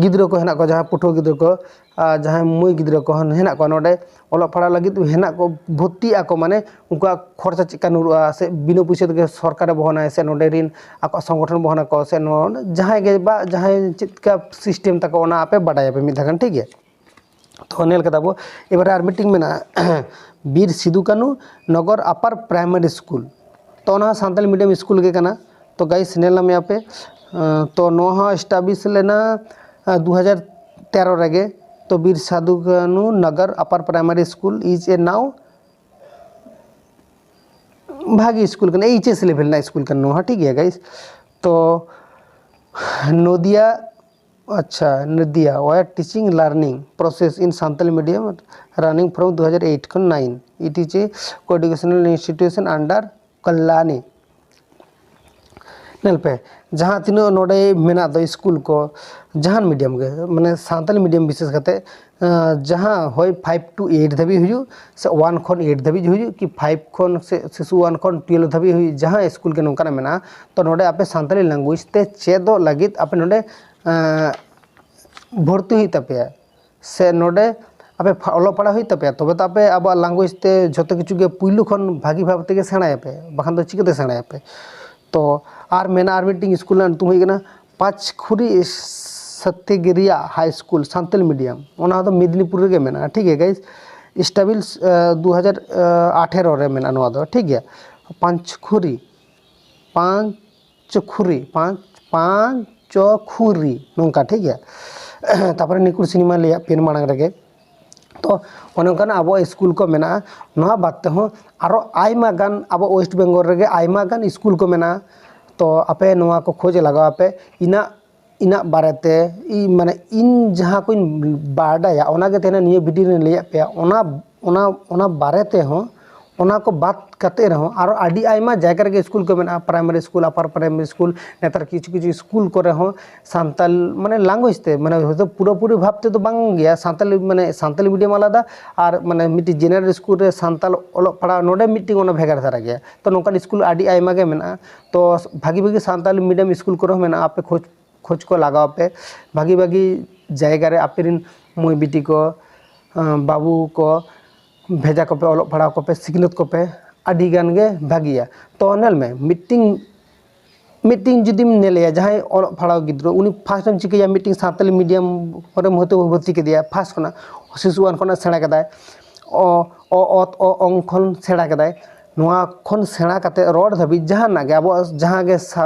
ᱜᱤᱫᱽᱨᱟᱹ ᱠᱚ ᱦᱮᱱᱟᱜ ᱠᱚᱣᱟ, ᱡᱟᱦᱟᱸᱭ ᱯᱟᱹᱴᱷᱩᱣᱟᱹ ᱜᱤᱫᱽᱨᱟᱹ ᱠᱚ, ᱟᱨ ᱡᱟᱦᱟᱸᱭ ᱢᱟᱹᱭ ᱜᱤᱫᱽᱨᱟᱹ ᱠᱚ ᱦᱮᱱᱟᱜ ᱠᱚᱣᱟ ᱱᱚᱰᱮ ᱚᱞᱚᱜ ᱯᱟᱲᱦᱟᱣ ᱞᱟᱹᱜᱤᱫ ᱦᱮᱱᱟᱜ ᱠᱚ, ᱵᱷᱚᱨᱛᱤᱜ ᱟᱠᱚ, ᱢᱟᱱᱮ ᱩᱱᱠᱩᱣᱟᱜ ᱠᱷᱚᱨᱪᱟ ᱪᱮᱫᱠᱟ ᱧᱩᱨᱩᱜᱼᱟ, ᱥᱮ ᱵᱤᱱᱟᱹ ᱯᱩᱭᱥᱟᱹ ᱛᱮᱜᱮ ᱥᱚᱨᱠᱟᱨᱮ ᱵᱚᱦᱚᱱᱟᱭ, ᱥᱮ ᱱᱚᱰᱮ ᱨᱮᱱ ᱟᱠᱚᱣᱟᱜ ᱥᱚᱝᱜᱚᱴᱷᱚᱱ ᱵᱚᱦᱚᱱᱟᱠᱚ, ᱥᱮ ᱱᱚ-, ᱡᱟᱦᱟᱸᱭ ᱜᱮ ᱵᱟ ᱡᱟᱦᱟᱸᱭ ᱪᱮᱫᱠᱟ ᱥᱤᱥᱴᱮᱢ ᱛᱟᱠᱚ, ᱚᱱᱟ ᱟᱯᱮ ᱵᱟᱰᱟᱭᱟᱯᱮ ᱢᱤᱫ ᱫᱷᱟᱣ ᱜᱟᱱ, ᱴᱷᱤᱠ ᱜᱮᱭᱟ? ᱛᱚ ᱧᱮᱞ ᱠᱮᱫᱟ ᱵᱚ᱾ ᱮᱵᱟᱨᱮ ᱟᱨ ᱢᱤᱫᱴᱤᱝ ᱢᱮᱱᱟᱜᱼᱟ, ᱵᱤᱨ ᱥᱤᱫᱩ ᱠᱟᱹᱱᱩ ᱱᱚᱜᱚᱨ ᱟᱯᱟᱨ ᱯᱨᱟᱭᱢᱟᱨᱤ ᱥᱠᱩᱞ᱾ ᱛᱚ ᱚᱱᱟ ᱦᱚᱸ ᱥᱟᱱᱛᱟᱞᱤ ᱢᱤᱰᱤᱭᱟᱢ ᱥᱠᱩᱞ ᱜᱮ ᱠᱟᱱᱟ᱾ ᱛᱚ ᱜᱟᱭᱤᱥ, ᱧᱮᱞ ᱧᱟᱢᱮᱫᱼᱟ ᱯᱮ, ᱟᱸ, ᱛᱚ ᱱᱚᱣᱟ ᱦᱚᱸ ᱮᱥᱴᱟᱵᱞᱤᱥ ᱞᱮᱱᱟ, ᱟᱸ, ᱫᱩ ᱦᱟᱡᱟᱨ ᱛᱮᱨᱚ ᱨᱮᱜᱮ᱾ ᱛᱚ ᱵᱤᱨ Sadhu Kanu Nagar upper primary school is a now ᱵᱷᱟᱜᱤ ᱥᱠᱩᱞ ᱠᱟᱱᱟ, ᱮᱭᱤᱪ ᱮᱥ ᱞᱮᱵᱮᱞ ᱨᱮᱱᱟᱜ ᱥᱠᱩᱞ ᱠᱟᱱᱟ ᱱᱚᱣᱟ ᱦᱚᱸ, ᱴᱷᱤᱠ ᱜᱮᱭᱟ ᱜᱟᱭᱤᱥ᱾ ᱛᱚ ᱱᱚᱫᱤᱭᱟ, ᱟᱪᱪᱷᱟ, ᱱᱚᱫᱤᱭᱟ where teaching learning process in Santali medium running from ᱫᱩ ᱦᱟᱡᱟᱨ ᱮᱭᱤᱴ ᱠᱷᱚᱱ nine, it is a co-educational institution under Kalyani. ᱧᱮᱞ ᱯᱮ, ᱡᱟᱦᱟᱸ ᱛᱤᱱᱟᱹᱜ ᱱᱚᱰᱮ ᱢᱮᱱᱟᱜ ᱫᱚ ᱥᱠᱩᱞ ᱠᱚ, ᱡᱟᱦᱟᱱ ᱢᱤᱰᱤᱭᱟᱢ ᱜᱮ, ᱢᱟᱱᱮ ᱥᱟᱱᱛᱟᱞᱤ ᱢᱤᱰᱤᱭᱟᱢ ᱵᱤᱥᱮᱥ ᱠᱟᱛᱮ, ᱟᱸ, ᱡᱟᱦᱟᱸ ᱦᱳᱭ ᱯᱷᱟᱭᱤᱵᱷ ᱴᱩ ᱮᱭᱤᱴ ᱫᱷᱟᱹᱵᱤᱡ ᱦᱩᱭᱩᱜ, ᱥᱮ ᱚᱣᱟᱱ ᱠᱷᱚᱱ ᱮᱭᱤᱴ ᱫᱷᱟᱹᱵᱤᱡ ᱦᱩᱭᱩᱜ, ᱠᱤ ᱯᱷᱟᱭᱤᱵᱷ ᱠᱷᱚᱱ ᱥᱮ ᱥᱤᱥᱩ ᱚᱣᱟᱱ ᱠᱷᱚᱱ ᱴᱩᱭᱮᱞᱵᱷ ᱫᱷᱟᱹᱵᱤᱡ ᱦᱩᱭᱩᱜ, ᱡᱟᱦᱟᱸ ᱥᱠᱩᱞ ᱜᱮ ᱱᱚᱝᱠᱟᱱᱟᱜ ᱢᱮᱱᱟᱜᱼᱟ, ᱛᱚ ᱱᱚᱰᱮ ᱟᱯᱮ ᱥᱟᱱᱛᱟᱞᱤ ᱞᱮᱝᱜᱩᱭᱮᱡᱽ ᱛᱮ ᱪᱮᱫᱚᱜ ᱞᱟᱹᱜᱤᱫ ᱟᱯᱮ ᱱᱚᱰᱮ, ᱟᱸ, ᱵᱷᱚᱨᱛᱤ ᱦᱩᱭᱩᱜ ᱛᱟᱯᱮᱭᱟ᱾ ᱥᱮ ᱱᱚᱰᱮ ᱟᱯᱮ ᱯᱷᱟ-, ᱚᱞᱚᱜ ᱯᱟᱲᱦᱟᱜ ᱦᱩᱭᱩᱜ ᱛᱟᱯᱮᱭᱟ, ᱛᱚᱵᱮ ᱛᱚ ᱟᱯᱮ ᱟᱵᱚᱣᱟᱜ ᱞᱮᱝᱜᱩᱭᱮᱡᱽ ᱛᱮ ᱡᱷᱚᱛᱚ ᱠᱤᱪᱷᱩ ᱜᱮ ᱯᱩᱭᱞᱩ ᱠᱷᱚᱱ ᱵᱷᱟᱹᱜᱤ ᱵᱷᱟᱵᱽ ᱛᱮᱜᱮ ᱥᱮᱬᱟᱭᱟᱯᱮ, ᱵᱟᱠᱷᱟᱱ ᱫᱚ ᱪᱤᱠᱟᱹᱛᱮ ᱥᱮᱬᱟᱭᱟᱯᱮ? ᱛᱚ ᱟᱨ ᱢᱮᱱᱟᱜᱼᱟ, ᱟᱨ ᱢᱤᱫᱴᱤᱝ ᱥᱠᱩᱞ ᱨᱮᱱᱟᱜ ᱧᱩᱛᱩᱢ ᱦᱩᱭᱩᱜ ᱠᱟᱱᱟ ᱯᱟᱸᱪᱠᱷᱩᱨᱤ ᱥᱟᱛᱭᱟᱜᱨᱤᱭᱟ ᱦᱟᱭ ᱥᱠᱩᱞ ᱥᱟᱱᱛᱟᱞᱤ ᱢᱤᱰᱤᱭᱟᱢ, ᱚᱱᱟ ᱫᱚ ᱢᱮᱫᱽᱱᱤᱯᱩᱨ ᱨᱮᱜᱮ ᱢᱮᱱᱟᱜᱼᱟ, ᱴᱷᱤᱠ ᱜᱮᱭᱟ ᱜᱟᱭᱤᱥ᱾ ᱮᱥᱴᱟᱵᱞᱤᱥ, ᱟᱸ, ᱫᱩ ᱦᱟᱡᱟᱨ ᱟᱴᱷᱮᱨᱚ ᱨᱮ ᱢᱮᱱᱟᱜᱼᱟ ᱱᱚᱣᱟ ᱫᱚ, ᱴᱷᱤᱠ ᱜᱮᱭᱟ᱾ ᱯᱟᱸᱪᱠᱷᱩᱨᱤ, ᱯᱟᱸᱪ ᱪᱚᱠᱷᱩᱨᱤ, ᱯᱟᱸᱪ, ᱯᱟᱸᱪ ᱪᱚᱠᱷᱩᱨᱤ, ᱱᱚᱝᱠᱟ, ᱴᱷᱤᱠ ᱜᱮᱭᱟ᱾ ᱛᱟᱨᱯᱚᱨᱮ ᱱᱤᱠᱩᱲ ᱥᱤᱱᱤᱢᱟ ᱞᱟᱹᱭᱟᱫ ᱯᱮᱭᱟ ᱢᱟᱲᱟᱝ ᱨᱮᱜᱮ᱾ ᱛᱚ ᱚᱱᱮ ᱚᱱᱠᱟᱱᱟᱜ ᱟᱵᱚᱣᱟᱜ ᱥᱠᱩᱞ ᱠᱚ ᱢᱮᱱᱟᱜᱼᱟ᱾ ᱱᱚᱣᱟ ᱵᱟᱫ ᱛᱮᱦᱚᱸ ᱟᱨᱚ ᱟᱭᱢᱟ ᱜᱟᱱ ᱟᱵᱚ ᱳᱭᱮᱥᱴ ᱵᱮᱝᱜᱚᱞ ᱨᱮᱜᱮ ᱟᱭᱢᱟ ᱜᱟᱱ ᱥᱠᱩᱞ ᱠᱚ ᱢᱮᱱᱟᱜᱼᱟ᱾ ᱛᱚ ᱟᱯᱮ ᱱᱚᱣᱟ ᱠᱚ ᱠᱷᱚᱡᱽ ᱞᱟᱜᱟᱣ ᱟᱯᱮ᱾ ᱤᱱᱟᱹᱜ ᱤᱱᱟᱹᱜ ᱵᱟᱨᱮᱛᱮ ᱤᱧ ᱢᱟᱱᱮ ᱤᱧ ᱡᱟᱦᱟᱸ ᱠᱚᱧ ᱵᱟᱰᱟᱭᱟ ᱚᱱᱟᱜᱮ ᱛᱮᱦᱮᱧ ᱱᱤᱭᱟᱹ ᱵᱷᱤᱰᱤᱭᱳ ᱨᱮᱧ ᱞᱟᱹᱭᱟᱫ ᱯᱮᱭᱟ᱾ ᱚᱱᱟ ᱚᱱᱟ ᱚᱱᱟ ᱵᱟᱨᱮ ᱛᱮᱦᱚᱸ, ᱚᱱᱟ ᱠᱚ ᱵᱟᱫ ᱠᱟᱛᱮ ᱨᱮᱦᱚᱸ ᱟᱨᱚ ᱟᱹᱰᱤ ᱟᱭᱢᱟ ᱡᱟᱭᱜᱟ ᱨᱮᱜᱮ ᱥᱠᱩᱞ ᱠᱚ ᱢᱮᱱᱟᱜᱼᱟ, ᱯᱨᱟᱭᱢᱟᱨᱤ ᱥᱠᱩᱞ, ᱟᱯᱟᱨ ᱯᱨᱟᱭᱢᱟᱨᱤ ᱥᱠᱩᱞ᱾ ᱱᱮᱛᱟᱨ ᱠᱤᱪᱷᱩ ᱠᱤᱪᱷᱩ ᱥᱠᱩᱞ ᱠᱚᱨᱮ ᱦᱚᱸ ᱥᱟᱱᱛᱟᱞ ᱢᱟᱱᱮ ᱞᱟᱝᱜᱩᱭᱮᱡᱽ ᱛᱮ, ᱢᱟᱱᱮ ᱦᱚᱭᱛᱳ ᱯᱩᱨᱟᱹᱯᱩᱨᱤ ᱵᱷᱟᱵᱽ ᱛᱮᱫᱚ ᱵᱟᱝ ᱜᱮᱭᱟ, ᱥᱟᱱᱛᱟᱞᱤ ᱢᱟᱱᱮ ᱥᱟᱱᱛᱟᱞᱤ ᱢᱤᱰᱤᱭᱟᱢ ᱟᱞᱟᱫᱟ ᱟᱨ ᱢᱟᱱᱮ ᱢᱤᱫᱴᱤᱡ ᱡᱮᱱᱟᱨᱮᱞ ᱥᱠᱩᱞ ᱨᱮ ᱥᱟᱱᱛᱟᱞ ᱚᱞᱚᱜ ᱯᱟᱲᱦᱟᱣ ᱱᱚᱰᱮ ᱢᱤᱫᱴᱤᱡ ᱚᱱᱟ ᱵᱷᱮᱜᱟᱨ ᱫᱷᱟᱨᱟ ᱜᱮᱭᱟ᱾ ᱛᱚ ᱱᱚᱝᱠᱟᱱ ᱥᱠᱩᱞ ᱟᱹᱰᱤ ᱟᱭᱢᱟ ᱜᱮ ᱢᱮᱱᱟᱜᱼᱟ᱾ ᱛᱚ ᱵᱷᱟᱹᱜᱤ ᱵᱷᱟᱹᱜᱤ ᱥᱟᱱᱛᱟᱞᱤ ᱢᱤᱰᱤᱭᱟᱢ ᱥᱠᱩᱞ ᱠᱚᱨᱮ ᱦᱚᱸ ᱢᱮᱱᱟᱜᱼᱟ, ᱟᱯᱮ ᱠᱷᱳᱡᱽ ᱠᱷᱳᱡᱽ ᱠᱚ ᱞᱟᱜᱟᱣ ᱯᱮ᱾ ᱵᱷᱟᱹᱜᱤ ᱵᱷᱟᱹᱜᱤ ᱡᱟᱭᱜᱟ ᱨᱮ ᱟᱯᱮ ᱨᱮᱱ ᱢᱟᱹᱭ ᱵᱤᱴᱤ ᱠᱚ, ᱟᱸ, ᱵᱟᱹᱵᱩ ᱠᱚ ᱵᱷᱮᱡᱟ ᱠᱚᱯᱮ, ᱚᱞᱚᱜ ᱯᱟᱲᱦᱟᱣ ᱠᱚᱯᱮ, ᱥᱤᱠᱷᱱᱟᱹᱛ ᱠᱚᱯᱮ, ᱟᱹᱰᱤ ᱜᱟᱱ ᱜᱮ ᱵᱷᱟᱹᱜᱤᱭᱟ᱾ ᱛᱚ ᱧᱮᱞ ᱢᱮ, ᱢᱤᱫᱴᱤᱝ ᱢᱤᱫᱴᱤᱝ ᱡᱩᱫᱤᱢ ᱧᱮᱞᱮᱭᱟ ᱡᱟᱦᱟᱸᱭ ᱚᱞᱚᱜ ᱯᱟᱲᱦᱟᱣ ᱜᱤᱫᱽᱨᱟᱹ, ᱩᱱᱤ ᱯᱷᱟᱥᱴ ᱮᱢ ᱪᱤᱠᱟᱹᱭᱟ, ᱢᱤᱫᱴᱤᱝ ᱥᱟᱱᱛᱟᱞᱤ ᱢᱤᱰᱤᱭᱟᱢ ᱠᱚᱨᱮᱢ ᱦᱚᱭᱛᱳ ᱵᱷᱚᱨᱛᱤ ᱠᱮᱫᱮᱭᱟ, ᱯᱷᱟᱥᱴ ᱠᱷᱚᱱᱟᱜ ᱥᱤᱥᱩ ᱚᱣᱟᱱ ᱠᱷᱚᱱᱟᱜ ᱥᱮᱬᱟ ᱠᱮᱫᱟᱭ, ᱚ ᱚ ᱚᱛ ᱚ ᱚᱝ ᱠᱷᱚᱱ ᱥᱮᱬᱟ ᱠᱮᱫᱟᱭ᱾ ᱱᱚᱣᱟ ᱠᱷᱚᱱ ᱥᱮᱬᱟ ᱠᱟᱛᱮ ᱨᱚᱲ ᱫᱷᱟᱹᱵᱤᱡ ᱡᱟᱦᱟᱱᱟᱜ ᱜᱮ ᱟᱵᱚᱣᱟᱜ ᱡᱟᱦᱟᱸ ᱜᱮ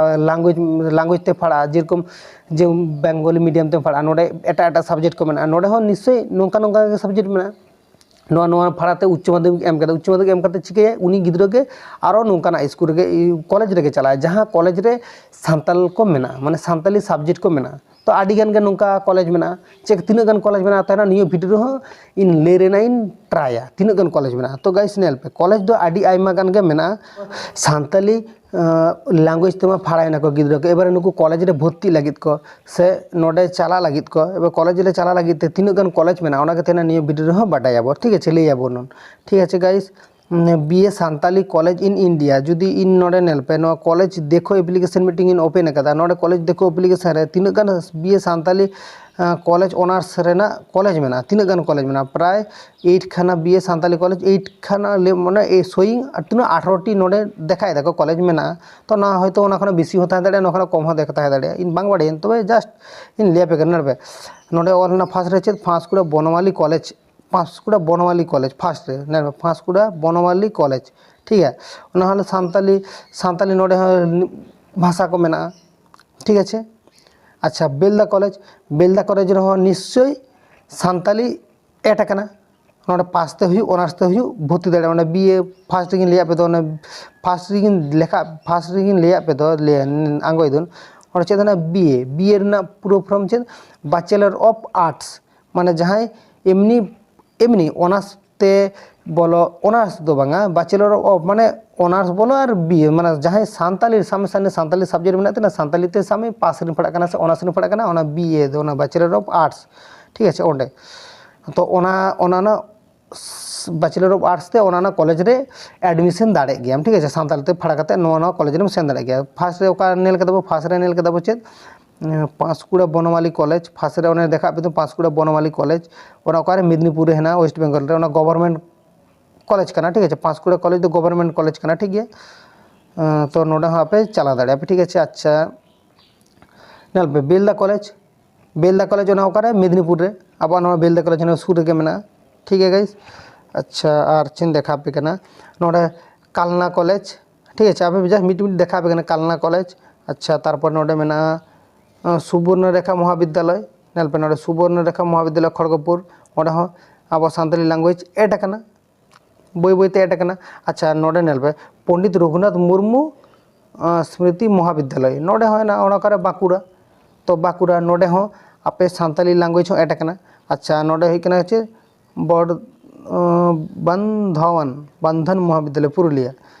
ᱞᱟᱝᱜᱩᱭᱮᱡᱽ ᱞᱟᱝᱜᱩᱭᱮᱡᱽ ᱛᱮ ᱯᱟᱲᱦᱟᱜᱼᱟ, ᱡᱮᱨᱚᱠᱚᱢ ᱡᱮ ᱵᱮᱝᱜᱚᱞᱤ ᱢᱤᱰᱤᱭᱟᱢ ᱛᱮᱢ ᱯᱟᱲᱦᱟᱜᱼᱟ, ᱱᱚᱰᱮ ᱮᱴᱟᱜ ᱮᱴᱟᱜ ᱥᱟᱵᱡᱮᱠᱴ ᱠᱚ ᱢᱮᱱᱟᱜᱼᱟ, ᱱᱚᱰᱮ ᱦᱚᱸ ᱱᱤᱥᱪᱳᱭ ᱱᱚᱝᱠᱟ ᱱᱚᱝᱠᱟ ᱜᱮ ᱥᱟᱵᱡᱮᱠᱴ ᱢᱮᱱᱟᱜᱼᱟ᱾ ᱱᱚᱣᱟ ᱱᱚᱣᱟ ᱯᱟᱲᱦᱟᱜ ᱛᱮ ᱩᱪᱪᱚ ᱢᱟᱫᱽᱫᱷᱚᱢᱤᱠ ᱮᱢ ᱠᱮᱫᱟ, ᱩᱪᱪᱚ ᱢᱟᱫᱽᱫᱷᱚᱢᱤᱠ ᱮᱢ ᱠᱟᱛᱮ ᱪᱤᱠᱟᱹᱭᱟ, ᱩᱱᱤ ᱜᱤᱫᱽᱨᱟᱹ ᱜᱮ ᱟᱨᱚ ᱱᱚᱝᱠᱟᱱᱟᱜ ᱥᱠᱩᱞ ᱨᱮᱜᱮ, ᱠᱚᱞᱮᱡᱽ ᱨᱮᱜᱮ ᱪᱟᱞᱟᱜᱼᱟ, ᱡᱟᱦᱟᱸ ᱠᱚᱞᱮᱡᱽ ᱨᱮ ᱥᱟᱱᱛᱟᱞ ᱠᱚ ᱢᱮᱱᱟᱜᱼᱟ, ᱢᱟᱱᱮ ᱥᱟᱱᱛᱟᱞᱤ ᱥᱟᱵᱡᱮᱠᱴ ᱠᱚ ᱢᱮᱱᱟᱜᱼᱟ᱾ ᱛᱚ ᱟᱹᱰᱤ ᱜᱟᱱ ᱜᱮ ᱱᱚᱝᱠᱟ ᱠᱚᱞᱮᱡᱽ ᱢᱮᱱᱟᱜᱼᱟ᱾ ᱪᱮᱫ ᱛᱤᱱᱟᱹᱜ ᱜᱟᱱ ᱠᱚᱞᱮᱡᱽ ᱢᱮᱱᱟᱜᱼᱟ, ᱛᱟᱦᱮᱱᱟ ᱱᱤᱭᱟᱹ ᱵᱷᱤᱰᱤᱭᱳ ᱨᱮᱦᱚᱸ ᱤᱧ ᱞᱟᱹᱭ ᱨᱮᱱᱟᱜ ᱤᱧ ᱴᱨᱟᱭᱟ ᱛᱤᱱᱟᱹᱜ ᱜᱟᱱ ᱠᱚᱞᱮᱡᱽ ᱢᱮᱱᱟᱜᱼᱟ᱾ ᱛᱚ ᱜᱟᱭᱥ ᱧᱮᱞ ᱯᱮ, ᱠᱚᱞᱮᱡᱽ ᱫᱚ ᱟᱹᱰᱤ ᱟᱭᱢᱟ ᱜᱟᱱ ᱜᱮ ᱢᱮᱱᱟᱜᱼᱟ᱾ ᱥᱟᱱᱛᱟᱞᱤ ᱞᱮᱝᱜᱩᱭᱮᱡᱽ ᱛᱮᱢᱟ ᱯᱷᱟᱲᱟᱭᱮᱱᱟ ᱠᱚ ᱜᱤᱫᱽᱨᱟᱹ ᱠᱚ, ᱮᱵᱟᱨᱮ ᱱᱩᱠᱩ ᱠᱚᱞᱮᱡᱽ ᱨᱮ ᱵᱷᱚᱨᱛᱤᱜ ᱞᱟᱹᱜᱤᱫ ᱠᱚ ᱥᱮ ᱱᱚᱰᱮ ᱪᱟᱞᱟᱜ ᱞᱟᱹᱜᱤᱫ ᱠᱚ, ᱮᱵᱟᱨ ᱠᱚᱞᱮᱡᱽ ᱨᱮ ᱪᱟᱞᱟᱜ ᱞᱟᱹᱜᱤᱫ ᱛᱮ ᱛᱤᱱᱟᱹᱜ ᱜᱟᱱ ᱠᱚᱞᱮᱡᱽ ᱢᱮᱱᱟᱜᱼᱟ, ᱚᱱᱟ ᱜᱮ ᱛᱮᱦᱮᱧ ᱱᱤᱭᱟᱹ ᱵᱷᱤᱰᱤᱭᱳ ᱨᱮᱦᱚᱸ ᱵᱟᱰᱟᱭᱟᱵᱚ, ᱴᱷᱤᱠ ᱟᱪᱷᱮ, ᱞᱟᱹᱭᱟᱵᱚᱱ, ᱴᱷᱤᱠ ᱟᱪᱷᱮ ᱜᱟᱭᱤᱥ᱾ B A Santali college in India, ᱡᱩᱫᱤ ᱤᱧ ᱱᱚᱰᱮ ᱧᱮᱞ ᱯᱮ, ᱱᱚᱣᱟ ᱠᱚᱞᱮᱡᱽ ᱫᱮᱠᱷᱳ ᱮᱯᱞᱤᱠᱮᱥᱚᱱ ᱢᱤᱫᱴᱤᱝ ᱤᱧ ᱳᱯᱮᱱ ᱟᱠᱟᱫᱟ, ᱱᱚᱰᱮ ᱠᱚᱞᱮᱡᱽ ᱫᱮᱠᱷᱳ ᱮᱯᱞᱤᱠᱮᱥᱚᱱ ᱨᱮ ᱛᱤᱱᱟᱹᱜ ᱜᱟᱱ B A Santali college honours ᱨᱮᱱᱟᱜ ᱠᱚᱞᱮᱡᱽ ᱢᱮᱱᱟᱜᱼᱟ᱾ ᱛᱤᱱᱟᱹᱜ ᱜᱟᱱ ᱠᱚᱞᱮᱡᱽ ᱢᱮᱱᱟᱜᱼᱟ? ᱯᱨᱟᱭ ᱮᱭᱤᱴ ᱠᱷᱟᱱᱟ B A Santali college, eight ᱠᱷᱟᱱᱟ ᱞᱮ-, ᱢᱟᱱᱮ ᱮ ᱥᱳᱭᱤᱝ ᱟᱨ ᱛᱤᱱᱟᱹᱜ ᱟᱴᱷᱨᱚ ᱴᱤ ᱱᱚᱰᱮ ᱫᱮᱠᱷᱟᱭ ᱫᱟᱠᱚ ᱠᱚᱞᱮᱡᱽ ᱢᱮᱱᱟᱜᱼᱟ᱾ ᱛᱚ ᱱᱚᱣᱟ ᱦᱚᱭᱛᱳ ᱚᱱᱟ ᱠᱷᱚᱱᱟᱜ ᱵᱮᱥᱤ ᱦᱚᱸ ᱛᱟᱦᱮᱸ ᱫᱟᱲᱮᱭᱟᱜᱼᱟ, ᱱᱚᱣᱟ ᱠᱷᱚᱱᱟᱜ ᱠᱚᱢ ᱦᱚᱸ ᱫᱮᱠᱷᱟ ᱛᱟᱦᱮᱸ ᱫᱟᱲᱮᱭᱟᱜᱼᱟ, ᱤᱧ ᱵᱟᱝ ᱵᱟᱲᱟᱭᱟᱹᱧ᱾ ᱛᱚᱵᱮ ᱡᱟᱥᱴ ᱤᱧ ᱞᱟᱹᱭ ᱟᱯᱮ ᱠᱟᱱᱟ᱾ ᱱᱚᱰᱮ ᱯᱷᱟᱥᱴ ᱨᱮ ᱪᱮᱫ? ᱯᱟᱸᱥᱠᱩᱲᱟ ᱵᱚᱱᱚᱣᱟᱞᱤ ᱠᱚᱞᱮᱡᱽ, ᱯᱟᱸᱥᱠᱩᱲᱟ ᱵᱚᱱᱚᱣᱟᱞᱤ ᱠᱚᱞᱮᱡᱽ ᱯᱷᱟᱥᱴ ᱨᱮ, ᱧᱮᱞ ᱢᱮ, ᱯᱟᱸᱥᱠᱩᱲᱟ ᱵᱚᱱᱚᱣᱟᱞᱤ ᱠᱚᱞᱮᱡᱽ, ᱴᱷᱤᱠ ᱜᱮᱭᱟ᱾ ᱚᱱᱟ ᱦᱚᱸ ᱥᱟᱱᱛᱟᱞᱤ, ᱥᱟᱱᱛᱟᱞᱤ ᱱᱚᱰᱮ ᱦᱚᱸ ᱵᱷᱟᱥᱟ ᱠᱚ ᱢᱮᱱᱟᱜᱼᱟ, ᱴᱷᱤᱠ ᱟᱪᱷᱮ᱾ ᱟᱪᱪᱷᱟ, ᱵᱮᱞᱫᱟ ᱠᱚᱞᱮᱡᱽ, ᱵᱮᱞᱫᱟ ᱠᱚᱞᱮᱡᱽ ᱨᱮᱦᱚᱸ ᱱᱤᱥᱪᱳᱭ ᱥᱟᱱᱛᱟᱞᱤ ᱮᱰ ᱟᱠᱟᱱᱟ᱾ ᱱᱚᱰᱮ ᱯᱟᱥ ᱛᱮ ᱦᱩᱭᱩᱜ, ᱚᱱᱟᱨᱥ ᱛᱮ ᱦᱩᱭᱩᱜ, ᱵᱷᱚᱨᱛᱤ ᱫᱟᱲᱮᱭᱟᱜᱼᱟ᱾ ᱚᱱᱟ ᱵᱤ ᱮ ᱯᱷᱟᱥᱴ ᱨᱮᱜᱤᱧ ᱞᱟᱹᱭᱟᱫ ᱯᱮ ᱫᱚ, ᱚᱱᱟ ᱯᱷᱟᱥᱴ ᱨᱮᱜᱤᱧ ᱞᱮᱠᱷᱟ, ᱯᱷᱟᱥᱴ ᱨᱮᱜᱤᱧ ᱞᱟᱹᱭᱟᱫ ᱯᱮ ᱫᱚ, ᱞᱟᱹᱭ ᱟᱸᱜᱚᱭ ᱫᱚ᱾ ᱚᱸᱰᱮ ᱪᱮᱫ ᱚᱱᱟ ᱵᱤ ᱮ, ᱵᱤ ᱮ ᱨᱮᱱᱟᱜ ᱯᱩᱨᱟᱹ ᱯᱷᱨᱚᱢ ᱪᱮᱫ? ᱵᱮᱪᱮᱞᱟᱨ ᱚᱯᱷ ᱟᱨᱴᱥ, ᱢᱟᱱᱮ ᱡᱟᱦᱟᱸᱭ ᱮᱢᱱᱤ, ᱮᱢᱱᱤ ᱚᱱᱟᱨᱥ ᱛᱮ ᱵᱚᱞᱚ, ᱚᱱᱟᱨᱥ ᱫᱚ ᱵᱟᱝᱟ, ᱵᱮᱪᱮᱞᱟᱨ ᱚᱯᱷ, ᱢᱟᱱᱮ ᱚᱱᱟᱨᱥ ᱵᱚᱞᱚ ᱟᱨ ᱵᱤ ᱮ, ᱢᱟᱱᱮ ᱡᱟᱦᱟᱸᱭ ᱥᱟᱱᱛᱟᱞᱤ, ᱥᱟᱢ ᱥᱟᱱᱤ ᱥᱟᱱᱛᱟᱞᱤ ᱥᱟᱵᱡᱮᱠᱴ ᱢᱮᱱᱟᱜ ᱛᱟᱭᱟ, ᱥᱟᱱᱛᱟᱞᱤ ᱛᱮ ᱥᱟᱢ ᱯᱟᱥ ᱨᱮᱧ ᱯᱟᱲᱦᱟᱜ ᱠᱟᱱᱟ ᱥᱮ ᱚᱱᱟᱨᱥ ᱨᱮᱧ ᱯᱟᱲᱦᱟᱜ ᱠᱟᱱᱟ, ᱚᱱᱟ ᱵᱤ ᱮ ᱫᱚ, ᱚᱱᱟ ᱵᱮᱪᱮᱞᱟᱨ ᱚᱯᱷ ᱟᱨᱴᱥ, ᱴᱷᱤᱠ ᱟᱪᱷᱮ, ᱚᱸᱰᱮ᱾ ᱛᱚ ᱚᱱᱟ, ᱚᱱᱟ ᱨᱮᱱᱟᱜ ᱵᱮᱪᱮᱞᱟᱨ ᱚᱯᱷ ᱟᱨᱴᱥ ᱛᱮ ᱚᱱᱟ, ᱚᱱᱟ ᱠᱚᱞᱮᱡᱽ ᱨᱮ ᱮᱰᱢᱤᱥᱚᱱ ᱫᱟᱲᱮᱭᱟᱜ ᱜᱮᱭᱟᱢ, ᱴᱷᱤᱠ ᱟᱪᱷᱮ, ᱥᱟᱱᱛᱟᱲᱤ ᱛᱮ ᱯᱷᱟᱲᱟ ᱠᱟᱛᱮ ᱱᱚᱣᱟ, ᱱᱚᱣᱟ ᱠᱚᱞᱮᱡᱽ ᱨᱮᱢ ᱥᱮᱱ ᱫᱟᱲᱮᱭᱟᱜ ᱜᱮᱭᱟ᱾ ᱯᱷᱟᱥᱴ ᱨᱮ ᱚᱠᱟ ᱧᱮᱞ ᱠᱮᱫᱟ ᱵᱚ, ᱯᱷᱟᱥᱴ ᱨᱮ ᱧᱮᱞ ᱠᱮᱫᱟ ᱵᱚ ᱪᱮᱫ? ᱮᱸ, ᱯᱟᱸᱥᱠᱩᱲᱟ ᱵᱚᱱᱚᱢᱟᱞᱤ ᱠᱚᱞᱮᱡᱽ, ᱯᱷᱟᱥᱴ ᱨᱮ ᱚᱱᱮ ᱫᱮᱠᱷᱟᱜ ᱯᱮ ᱫᱚ ᱯᱟᱸᱥᱠᱩᱲᱟ ᱵᱚᱱᱚᱢᱟᱞᱤ ᱠᱚᱞᱮᱡᱽ, ᱚᱱᱟ ᱚᱠᱟᱨᱮ? ᱢᱮᱫᱽᱱᱤᱯᱩᱨ ᱨᱮ ᱦᱮᱱᱟᱜᱼᱟ, ᱳᱭᱮᱥᱴ ᱵᱮᱝᱜᱚᱞ ᱨᱮ, ᱚᱱᱟ ᱜᱚᱵᱷᱚᱨᱢᱮᱱᱴ ᱠᱚᱞᱮᱡᱽ ᱠᱟᱱᱟ, ᱴᱷᱤᱠ ᱟᱪᱷᱮ, ᱯᱟᱸᱥᱠᱩᱲᱟ ᱠᱚᱞᱮᱡᱽ ᱫᱚ ᱜᱚᱵᱷᱚᱨᱢᱮᱱᱴ ᱠᱚᱞᱮᱡᱽ ᱠᱟᱱᱟ, ᱴᱷᱤᱠ ᱜᱮᱭᱟ᱾ ᱮᱸ, ᱛᱚ ᱱᱚᱰᱮ ᱦᱚᱸ ᱟᱯᱮ ᱪᱟᱞᱟᱣ ᱫᱟᱲᱮᱭᱟᱜᱼᱟ ᱯᱮ, ᱴᱷᱤᱠ ᱟᱪᱷᱮ᱾ ᱟᱪᱪᱷᱟ, ᱧᱮᱞ ᱯᱮ, ᱵᱮᱞᱫᱟ ᱠᱚᱞᱮᱡᱽ, ᱵᱮᱞᱫᱟ ᱠᱚᱞᱮᱡᱽ ᱚᱱᱟ ᱚᱠᱟᱨᱮ? ᱢᱮᱫᱽᱱᱤᱯᱩᱨ ᱨᱮ, ᱟᱵᱚᱣᱟᱜ ᱱᱚᱣᱟ ᱵᱮᱞᱫᱟ ᱠᱚᱞᱮᱡᱽ ᱚᱱᱟ ᱥᱩᱨ ᱨᱮᱜᱮ ᱢᱮᱱᱟᱜᱼᱟ, ᱴᱷᱤᱠ ᱜᱮᱭᱟ ᱜᱟᱭᱤᱥ᱾ ᱟᱪᱪᱷᱟ, ᱟᱨ ᱪᱮᱫ ᱤᱧ ᱫᱮᱠᱷᱟᱣ ᱟᱯᱮ ᱠᱟᱱᱟ, ᱱᱚᱰᱮ ᱠᱟᱞᱱᱟ ᱠᱚᱞᱮᱡᱽ, ᱴᱷᱤᱠ ᱟᱪᱷᱮ, ᱟᱯᱮ ᱡᱟᱥᱴ ᱢᱤᱫᱴᱤᱡ ᱢᱤᱫᱴᱤᱡ ᱫᱮᱠᱷᱟᱣ ᱟᱯᱮ ᱠᱟᱱᱟ ᱠᱟᱞᱱᱟ ᱠᱚᱞᱮᱡᱽ᱾ ᱟᱪᱪᱷᱟ, ᱛᱟᱨᱯᱚᱨ ᱱᱚᱰᱮ ᱢᱮᱱᱟᱜᱼᱟ, ᱟᱸ, ᱥᱩᱵᱚᱨᱱᱚ ᱨᱮᱠᱷᱟ ᱢᱚᱦᱟᱵᱤᱫᱽᱫᱟᱞᱚᱭ, ᱧᱮᱞ ᱯᱮ ᱱᱚᱰᱮ ᱥᱩᱵᱚᱨᱱᱚ ᱨᱮᱠᱷᱟ ᱢᱚᱦᱟᱵᱤᱫᱽᱫᱟᱞᱚᱭ ᱠᱷᱚᱲᱜᱚᱯᱩᱨ, ᱚᱸᱰᱮ ᱦᱚᱸ ᱟᱵᱚ ᱥᱟᱱᱛᱟᱞᱤ ᱞᱮᱝᱜᱩᱭᱮᱡᱽ ᱮᱰ ᱟᱠᱟᱱᱟ, ᱵᱟᱹᱭ ᱵᱟᱹᱭᱛᱮ ᱮᱰ ᱟᱠᱟᱱᱟ᱾ ᱟᱪᱪᱷᱟ, ᱱᱚᱰᱮ ᱧᱮᱞ ᱯᱮ, ᱯᱚᱱᱰᱤᱛ ᱨᱚᱜᱷᱩᱱᱟᱛᱷ ᱢᱩᱨᱢᱩ, ᱟᱸ, ᱥᱢᱨᱤᱛᱤ ᱢᱚᱦᱟᱵᱤᱫᱽᱫᱟᱞᱚᱭ, ᱱᱚᱰᱮ ᱦᱚᱸ ᱦᱮᱱᱟᱜᱼᱟ, ᱚᱱᱟ ᱚᱠᱟᱨᱮ? ᱵᱟᱸᱠᱩᱲᱟ᱾ ᱛᱚ ᱵᱟᱸᱠᱩᱲᱟ, ᱱᱚᱰᱮ ᱦᱚᱸ ᱟᱯᱮ ᱥᱟᱱᱛᱟᱞᱤ ᱞᱮᱝᱜᱩᱭᱮᱡᱽ ᱦᱚᱸ ᱮᱰ ᱟᱠᱟᱱᱟ᱾ ᱟᱪᱪᱷᱟ, ᱱᱚᱰᱮ ᱦᱩᱭᱩᱜ ᱠᱟᱱᱟ ᱪᱮᱫ? ᱵᱚᱨ-, ᱟᱸ, ᱵᱟᱱᱫᱷᱟᱣᱟᱱ, ᱵᱟᱱᱫᱷᱟᱱ ᱢᱚᱦᱟᱵᱤᱫᱽᱫᱟᱞᱚᱭ ᱯᱩᱨᱩᱞᱤᱭᱟ᱾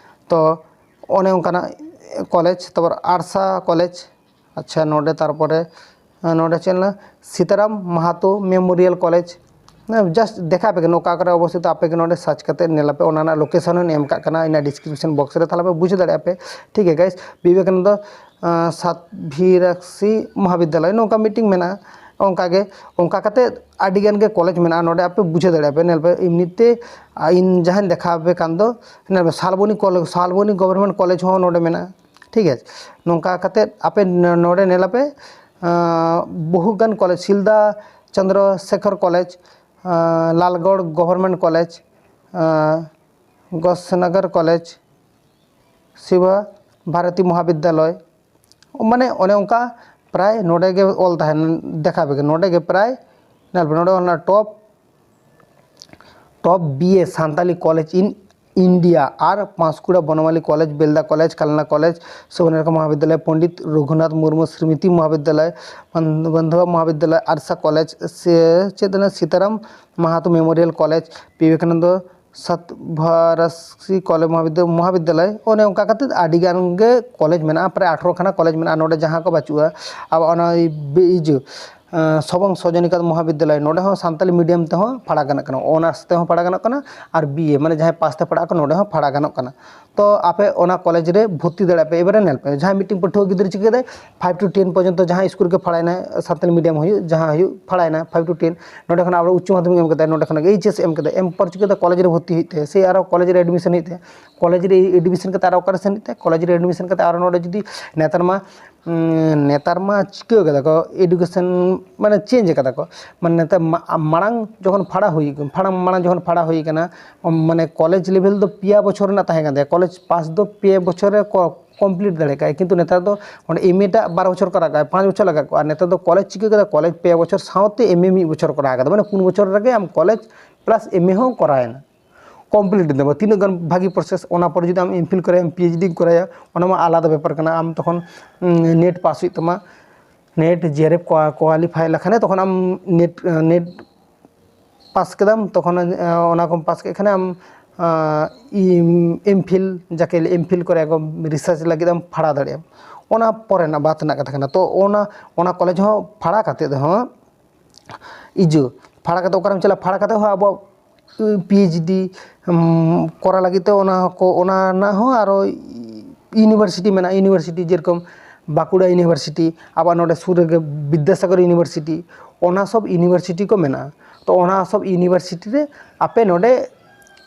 ᱛᱚ ᱚᱱᱮ ᱚᱱᱠᱟᱱᱟᱜ ᱠᱚᱞᱮᱡᱽ, ᱛᱟᱨᱯᱚᱨ ᱟᱲᱥᱟ ᱠᱚᱞᱮᱡᱽ᱾ ᱟᱪᱪᱷᱟ, ᱱᱚᱰᱮ ᱛᱟᱨᱯᱚᱨᱮ, ᱟᱸ, ᱱᱚᱰᱮ ᱪᱮᱫ ᱞᱮᱱᱟ? Sitaram Mahato memorial college. Just ᱫᱮᱠᱷᱟᱣ ᱟᱯᱮ ᱠᱟᱱᱟ ᱚᱠᱟ ᱠᱚᱨᱮ ᱚᱵᱚᱥᱛᱷᱤᱛ, ᱟᱯᱮ ᱜᱮ ᱱᱚᱰᱮ ᱥᱟᱨᱪ ᱠᱟᱛᱮ ᱧᱮᱞ ᱟᱯᱮ, ᱚᱱᱟ ᱨᱮᱱᱟᱜ ᱞᱳᱠᱮᱥᱚᱱ ᱦᱚᱸᱧ ᱮᱢ ᱠᱟᱜ ᱠᱟᱱᱟ ᱤᱧᱟᱹᱜ ᱰᱤᱥᱠᱨᱤᱯᱥᱚᱱ ᱵᱚᱠᱥ ᱨᱮ, ᱛᱟᱦᱚᱞᱮ ᱯᱮ ᱵᱩᱡᱷᱟᱹᱣ ᱫᱟᱲᱮᱭᱟᱜᱼᱟ ᱯᱮ, ᱴᱷᱤᱠ ᱜᱮᱭᱟ ᱜᱟᱭᱤᱥ᱾ ᱵᱤᱵᱮᱠᱟᱱᱚᱱᱫᱚ, ᱟᱸ, ᱥᱟᱛᱵᱷᱤᱨᱟᱠᱥᱤ ᱢᱚᱦᱟᱵᱤᱫᱽᱫᱟᱞᱚᱭ, ᱱᱚᱝᱠᱟ ᱢᱤᱫᱴᱤᱝ ᱢᱮᱱᱟᱜᱼᱟ᱾ ᱚᱱᱠᱟ ᱜᱮ, ᱚᱱᱠᱟ ᱠᱟᱛᱮ ᱟᱹᱰᱤ ᱜᱟᱱ ᱜᱮ ᱠᱚᱞᱮᱡᱽ ᱢᱮᱱᱟᱜᱼᱟ ᱱᱚᱰᱮ, ᱟᱯᱮ ᱵᱩᱡᱷᱟᱹᱣ ᱫᱟᱲᱮᱭᱟᱜᱼᱟ ᱯᱮ᱾ ᱧᱮᱞ ᱯᱮ, ᱮᱢᱱᱤᱛᱮ, ᱟᱸ, ᱤᱧ ᱡᱟᱦᱟᱸᱧ ᱫᱮᱠᱷᱟᱣ ᱟᱯᱮ ᱠᱟᱱ ᱫᱚ, ᱧᱮᱞ ᱯᱮ, Salboni college, Salboni government college ᱦᱚᱸ ᱱᱚᱰᱮ ᱢᱮᱱᱟᱜᱼᱟ, ᱴᱷᱤᱠ ᱟᱪᱷᱮ᱾ ᱱᱚᱝᱠᱟ ᱠᱟᱛᱮ ᱟᱯᱮ ᱱᱚᱰᱮ ᱧᱮᱞ ᱟᱯᱮ, ᱟᱸ, ᱵᱚᱦᱩ ᱜᱟᱱ ᱠᱚᱞᱮᱡᱽ, ᱥᱤᱞᱫᱟ ᱪᱚᱱᱫᱨᱚ ᱥᱮᱠᱷᱚᱨ ᱠᱚᱞᱮᱡᱽ, ᱟᱸ, ᱞᱟᱞᱜᱚᱲ ᱜᱚᱵᱷᱚᱨᱢᱮᱱᱴ ᱠᱚᱞᱮᱡᱽ, ᱟᱸ, ᱜᱳᱥᱱᱚᱜᱚᱨ ᱠᱚᱞᱮᱡᱽ, ᱥᱤᱵᱟ ᱵᱷᱟᱨᱚᱛᱤ ᱢᱚᱦᱟᱵᱤᱫᱽᱫᱟᱞᱚᱭ, ᱢᱟᱱᱮ ᱚᱱᱮ ᱚᱱᱠᱟ ᱯᱨᱟᱭ ᱱᱚᱰᱮ ᱜᱮ ᱚᱞ ᱛᱟᱦᱮᱱ, ᱫᱮᱠᱷᱟᱣ ᱯᱮ ᱱᱚᱰᱮ ᱜᱮ ᱯᱨᱟᱭ ᱧᱮᱞ ᱯᱮ, ᱱᱚᱰᱮ ᱚᱞ ᱢᱮᱱᱟᱜᱼᱟ top, top B A Santali college in India ᱟᱨ Panskura Banamali college, Belda college, Kalna college, Subarnarekha Mahavidyalaya, Pandit Raghunath Murmu Smriti Mahavidyalaya, Bandhoba Mahavidyalaya, Arsha college, ᱥᱮ ᱪᱮᱫ ᱚᱱᱟ Sitaram Mahato memorial college, Vivekananda Satbharasi college Mahavidya-, Mahavidyalaya, ᱚᱱᱮ ᱚᱱᱠᱟ ᱠᱟᱛᱮᱫ ᱟᱹᱰᱤ ᱜᱟᱱ ᱜᱮ ᱠᱚᱞᱮᱡᱽ ᱢᱮᱱᱟᱜᱼᱟ, ᱯᱨᱟᱭ ᱟᱴᱷᱨᱚ ᱠᱷᱟᱱᱟ ᱠᱚᱞᱮᱡᱽ ᱢᱮᱱᱟᱜᱼᱟ ᱱᱚᱰᱮ, ᱡᱟᱦᱟᱸ ᱠᱚ ᱵᱟᱹᱪᱩᱜᱼᱟ᱾ ᱟᱵᱚ ᱚᱱᱟ ᱵᱤ-, ᱤᱡᱩ, ᱟᱸ, ᱥᱚᱵᱚᱝ ᱥᱚᱡᱚᱱᱤᱠᱟᱛ ᱢᱚᱦᱟᱵᱤᱫᱽᱫᱟᱞᱚᱭ, ᱱᱚᱰᱮ ᱦᱚᱸ ᱥᱟᱱᱛᱟᱞᱤ ᱢᱤᱰᱤᱭᱟᱢ ᱛᱮᱦᱚᱸ ᱯᱟᱲᱦᱟᱣ ᱜᱟᱱᱚᱜ ᱠᱟᱱᱟ, ᱚᱱᱟᱨᱥ ᱛᱮᱦᱚᱸ ᱯᱟᱲᱦᱟᱣ ᱜᱟᱱᱚᱜ ᱠᱟᱱᱟ, ᱟᱨ B A ᱢᱟᱱᱮ ᱡᱟᱦᱟᱸᱭ ᱯᱟᱥ ᱛᱮ ᱯᱟᱲᱦᱟᱜ ᱟᱠᱚ ᱱᱚᱰᱮ ᱦᱚᱸ ᱯᱟᱲᱦᱟᱣ ᱜᱟᱱᱚᱜ ᱠᱟᱱᱟ᱾ ᱛᱚ ᱟᱯᱮ ᱚᱱᱟ ᱠᱚᱞᱮᱡᱽ ᱨᱮ ᱵᱷᱚᱨᱛᱤ ᱫᱟᱲᱮᱭᱟᱜ ᱯᱮ᱾ ᱮᱵᱟᱨᱮ ᱧᱮᱞ ᱯᱮ, ᱡᱟᱦᱟᱸᱭ ᱢᱤᱫᱴᱮᱱ ᱯᱟᱹᱴᱷᱩᱣᱟᱹ ᱜᱤᱫᱽᱨᱟᱹ ᱪᱤᱠᱟᱹ ᱠᱮᱫᱟᱭ, five to ten ᱯᱚᱨᱡᱚᱱᱛᱚ ᱡᱟᱦᱟᱸ ᱥᱠᱩᱞ ᱨᱮᱜᱮ ᱯᱟᱲᱦᱟᱭᱱᱟᱭ, ᱥᱟᱱᱛᱟᱞᱤ ᱢᱤᱰᱤᱭᱟᱢ ᱦᱩᱭᱩᱜ, ᱡᱟᱦᱟᱸ ᱦᱩᱭᱩᱜ, ᱯᱟᱲᱦᱟᱭᱱᱟᱭ five to ten, ᱱᱚᱰᱮ ᱠᱷᱚᱱ ᱟᱵᱟᱨ ᱩᱪᱪᱚ ᱢᱟᱫᱽᱫᱷᱚᱢᱤᱠ ᱮᱢ ᱠᱮᱫᱟᱭ, ᱱᱚᱰᱮ ᱠᱷᱚᱱᱟᱜ H S ᱮᱢ ᱠᱮᱫᱟᱭ, ᱮᱢ ᱯᱚᱨ ᱪᱤᱠᱟᱹ ᱠᱮᱫᱟ, ᱠᱚᱞᱮᱡᱽ ᱨᱮ ᱵᱷᱚᱨᱛᱤ ᱦᱩᱭᱩᱜ ᱛᱟᱭᱟ, ᱥᱮ ᱟᱨᱚ ᱠᱚᱞᱮᱡᱽ ᱨᱮ admission ᱦᱩᱭᱩᱜ ᱛᱟᱭᱟ, ᱠᱚᱞᱮᱡᱽ ᱨᱮ admission ᱠᱟᱛᱮ ᱟᱨᱚ ᱱᱚᱰᱮ ᱡᱩᱫᱤ ᱱᱮᱛᱟᱨ ᱢᱟ, ᱩᱸ, ᱱᱮᱛᱟᱨ ᱢᱟ ᱪᱤᱠᱟᱹ ᱠᱟᱫᱟ ᱠᱚ, education ᱢᱟᱱᱮ change ᱠᱟᱫᱟ ᱠᱚ, ᱢᱟᱱᱮ ᱱᱮᱛᱟᱨ ᱢᱟ-, ᱢᱟᱲᱟᱝ ᱡᱚᱠᱷᱚᱱ ᱯᱷᱟᱲᱟ ᱦᱩᱭ, ᱯᱷᱟᱲᱟᱝ ᱢᱟᱲᱟᱝ ᱡᱚᱠᱷᱚᱱ ᱯᱷᱟᱲᱟ ᱦᱩᱭ ᱠᱟᱱᱟ, ᱢᱟᱱᱮ ᱠᱚᱞᱮᱡᱽ level ᱫᱚ ᱯᱮᱭᱟ ᱵᱚᱪᱷᱚᱨ ᱨᱮᱱᱟᱜ ᱛᱟᱦᱮᱸ ᱠᱟᱱ ᱛᱟᱭᱟ, ᱠᱚᱞᱮᱡᱽ ᱯᱟᱥ ᱫᱚ ᱯᱮ ᱵᱚᱪᱷᱚᱨ ᱨᱮ ᱠᱚ complete ᱫᱟᱲᱮ ᱠᱟᱜᱼᱟ, ᱠᱤᱱᱛᱩ ᱱᱮᱛᱟᱨ ᱫᱚ ᱚᱸᱰᱮ M A ᱴᱟᱜ ᱵᱟᱨ ᱵᱚᱪᱷᱚᱨ ᱠᱚᱨᱟᱣ ᱠᱟᱜᱼᱟ, ᱯᱟᱸᱪ ᱵᱚᱪᱷᱚᱨ ᱞᱟᱜᱟᱜ ᱠᱚᱜᱼᱟ᱾ ᱟᱨ ᱱᱮᱛᱟᱨ ᱫᱚ ᱠᱚᱞᱮᱡᱽ ᱪᱤᱠᱟᱹ ᱠᱟᱫᱟ, ᱠᱚᱞᱮᱡᱽ ᱯᱮ ᱵᱚᱪᱷᱚᱨ ᱥᱟᱶᱛᱮ M A ᱢᱤᱫ ᱵᱚᱪᱷᱚᱨ ᱠᱚᱨᱟᱣ ᱠᱟᱫᱟ, ᱢᱟᱱᱮ ᱯᱩᱱ ᱵᱚᱪᱷᱚᱨ ᱨᱮᱜᱮ ᱟᱢ ᱠᱚᱞᱮᱡᱽ plus M A ᱦᱚᱸ ᱠᱚᱨᱟᱣᱮᱱᱟ, complete ᱮᱱ ᱛᱟᱢᱟ᱾ ᱛᱤᱱᱟᱹᱜ ᱜᱟᱱ ᱵᱷᱟᱹᱜᱤ process, ᱚᱱᱟ ᱯᱚᱨᱮ ᱡᱩᱫᱤ ᱟᱢ M Phil ᱠᱚᱨᱟᱭᱟᱢ, P H D ᱠᱚᱨᱟᱭᱟ, ᱚᱱᱟ ᱢᱟ ᱟᱞᱟᱫᱟ ᱵᱮᱯᱟᱨ ᱠᱟᱱᱟ᱾ ᱟᱢ ᱛᱚᱠᱷᱚᱱ, ᱩᱸ, NET ᱯᱟᱥ ᱦᱩᱭᱩᱜ ᱛᱟᱢᱟ, NET J R F ᱠᱚ-, qualify ᱞᱮᱠᱷᱟᱱᱮ ᱛᱚᱠᱷᱚᱱ ᱟᱢ NET, NET ᱯᱟᱥ ᱠᱮᱫᱟᱢ, ᱛᱚᱠᱷᱚᱱ, ᱮ, ᱚᱱᱟ ᱠᱚᱢ ᱯᱟᱥ ᱠᱮᱫ ᱠᱷᱟᱱᱮ ᱟᱢ, ᱟ, ᱤᱢ-, M Phil, ᱡᱟᱠᱮ ᱞᱟᱹᱭ M Phil ᱠᱚᱨᱮ ᱮᱠᱫᱚᱢ research ᱞᱟᱹᱜᱤᱫ ᱮᱢ ᱯᱷᱟᱲᱟ ᱫᱟᱲᱮᱭᱟᱜᱼᱟ᱾ ᱚᱱᱟ ᱯᱚᱨᱮᱱᱟᱜ ᱵᱟᱫ ᱨᱮᱱᱟᱜ ᱠᱟᱛᱷᱟ ᱠᱟᱱᱟ᱾ ᱛᱚ ᱚᱱᱟ, ᱚᱱᱟ ᱠᱚᱞᱮᱡᱽ ᱦᱚᱸ ᱯᱷᱟᱲᱟ ᱠᱟᱛᱮᱫ ᱦᱚᱸ ᱤᱡᱩ, ᱯᱷᱟᱲᱟ ᱠᱟᱛᱮᱫ ᱚᱠᱟᱨᱮᱢ ᱪᱟᱞᱟᱜᱼᱟ? ᱯᱷᱟᱲᱟ ᱠᱟᱛᱮᱫ ᱦᱚᱸ ᱟᱵᱚ P H D, ᱩᱢ, ᱠᱚᱨᱟᱣ ᱞᱟᱹᱜᱤᱫ ᱛᱮ ᱚᱱᱟ ᱠᱚ, ᱚᱱᱟ ᱨᱮᱱᱟᱜ ᱦᱚᱸ ᱟᱨᱚ university ᱢᱮᱱᱟᱜᱼᱟ, university ᱡᱮᱨᱚᱠᱚᱢ ᱵᱟᱸᱠᱩᱲᱟ university, ᱟᱵᱟᱨ ᱱᱚᱰᱮ ᱥᱩᱨ ᱨᱮᱜᱮ ᱵᱤᱫᱽᱫᱟᱥᱟᱜᱚᱨ university, ᱚᱱᱟ ᱥᱚᱵ university ᱠᱚ ᱢᱮᱱᱟᱜᱼᱟ᱾ ᱛᱚ ᱚᱱᱟ ᱥᱚᱵ university ᱨᱮ ᱟᱯᱮ ᱱᱚᱰᱮ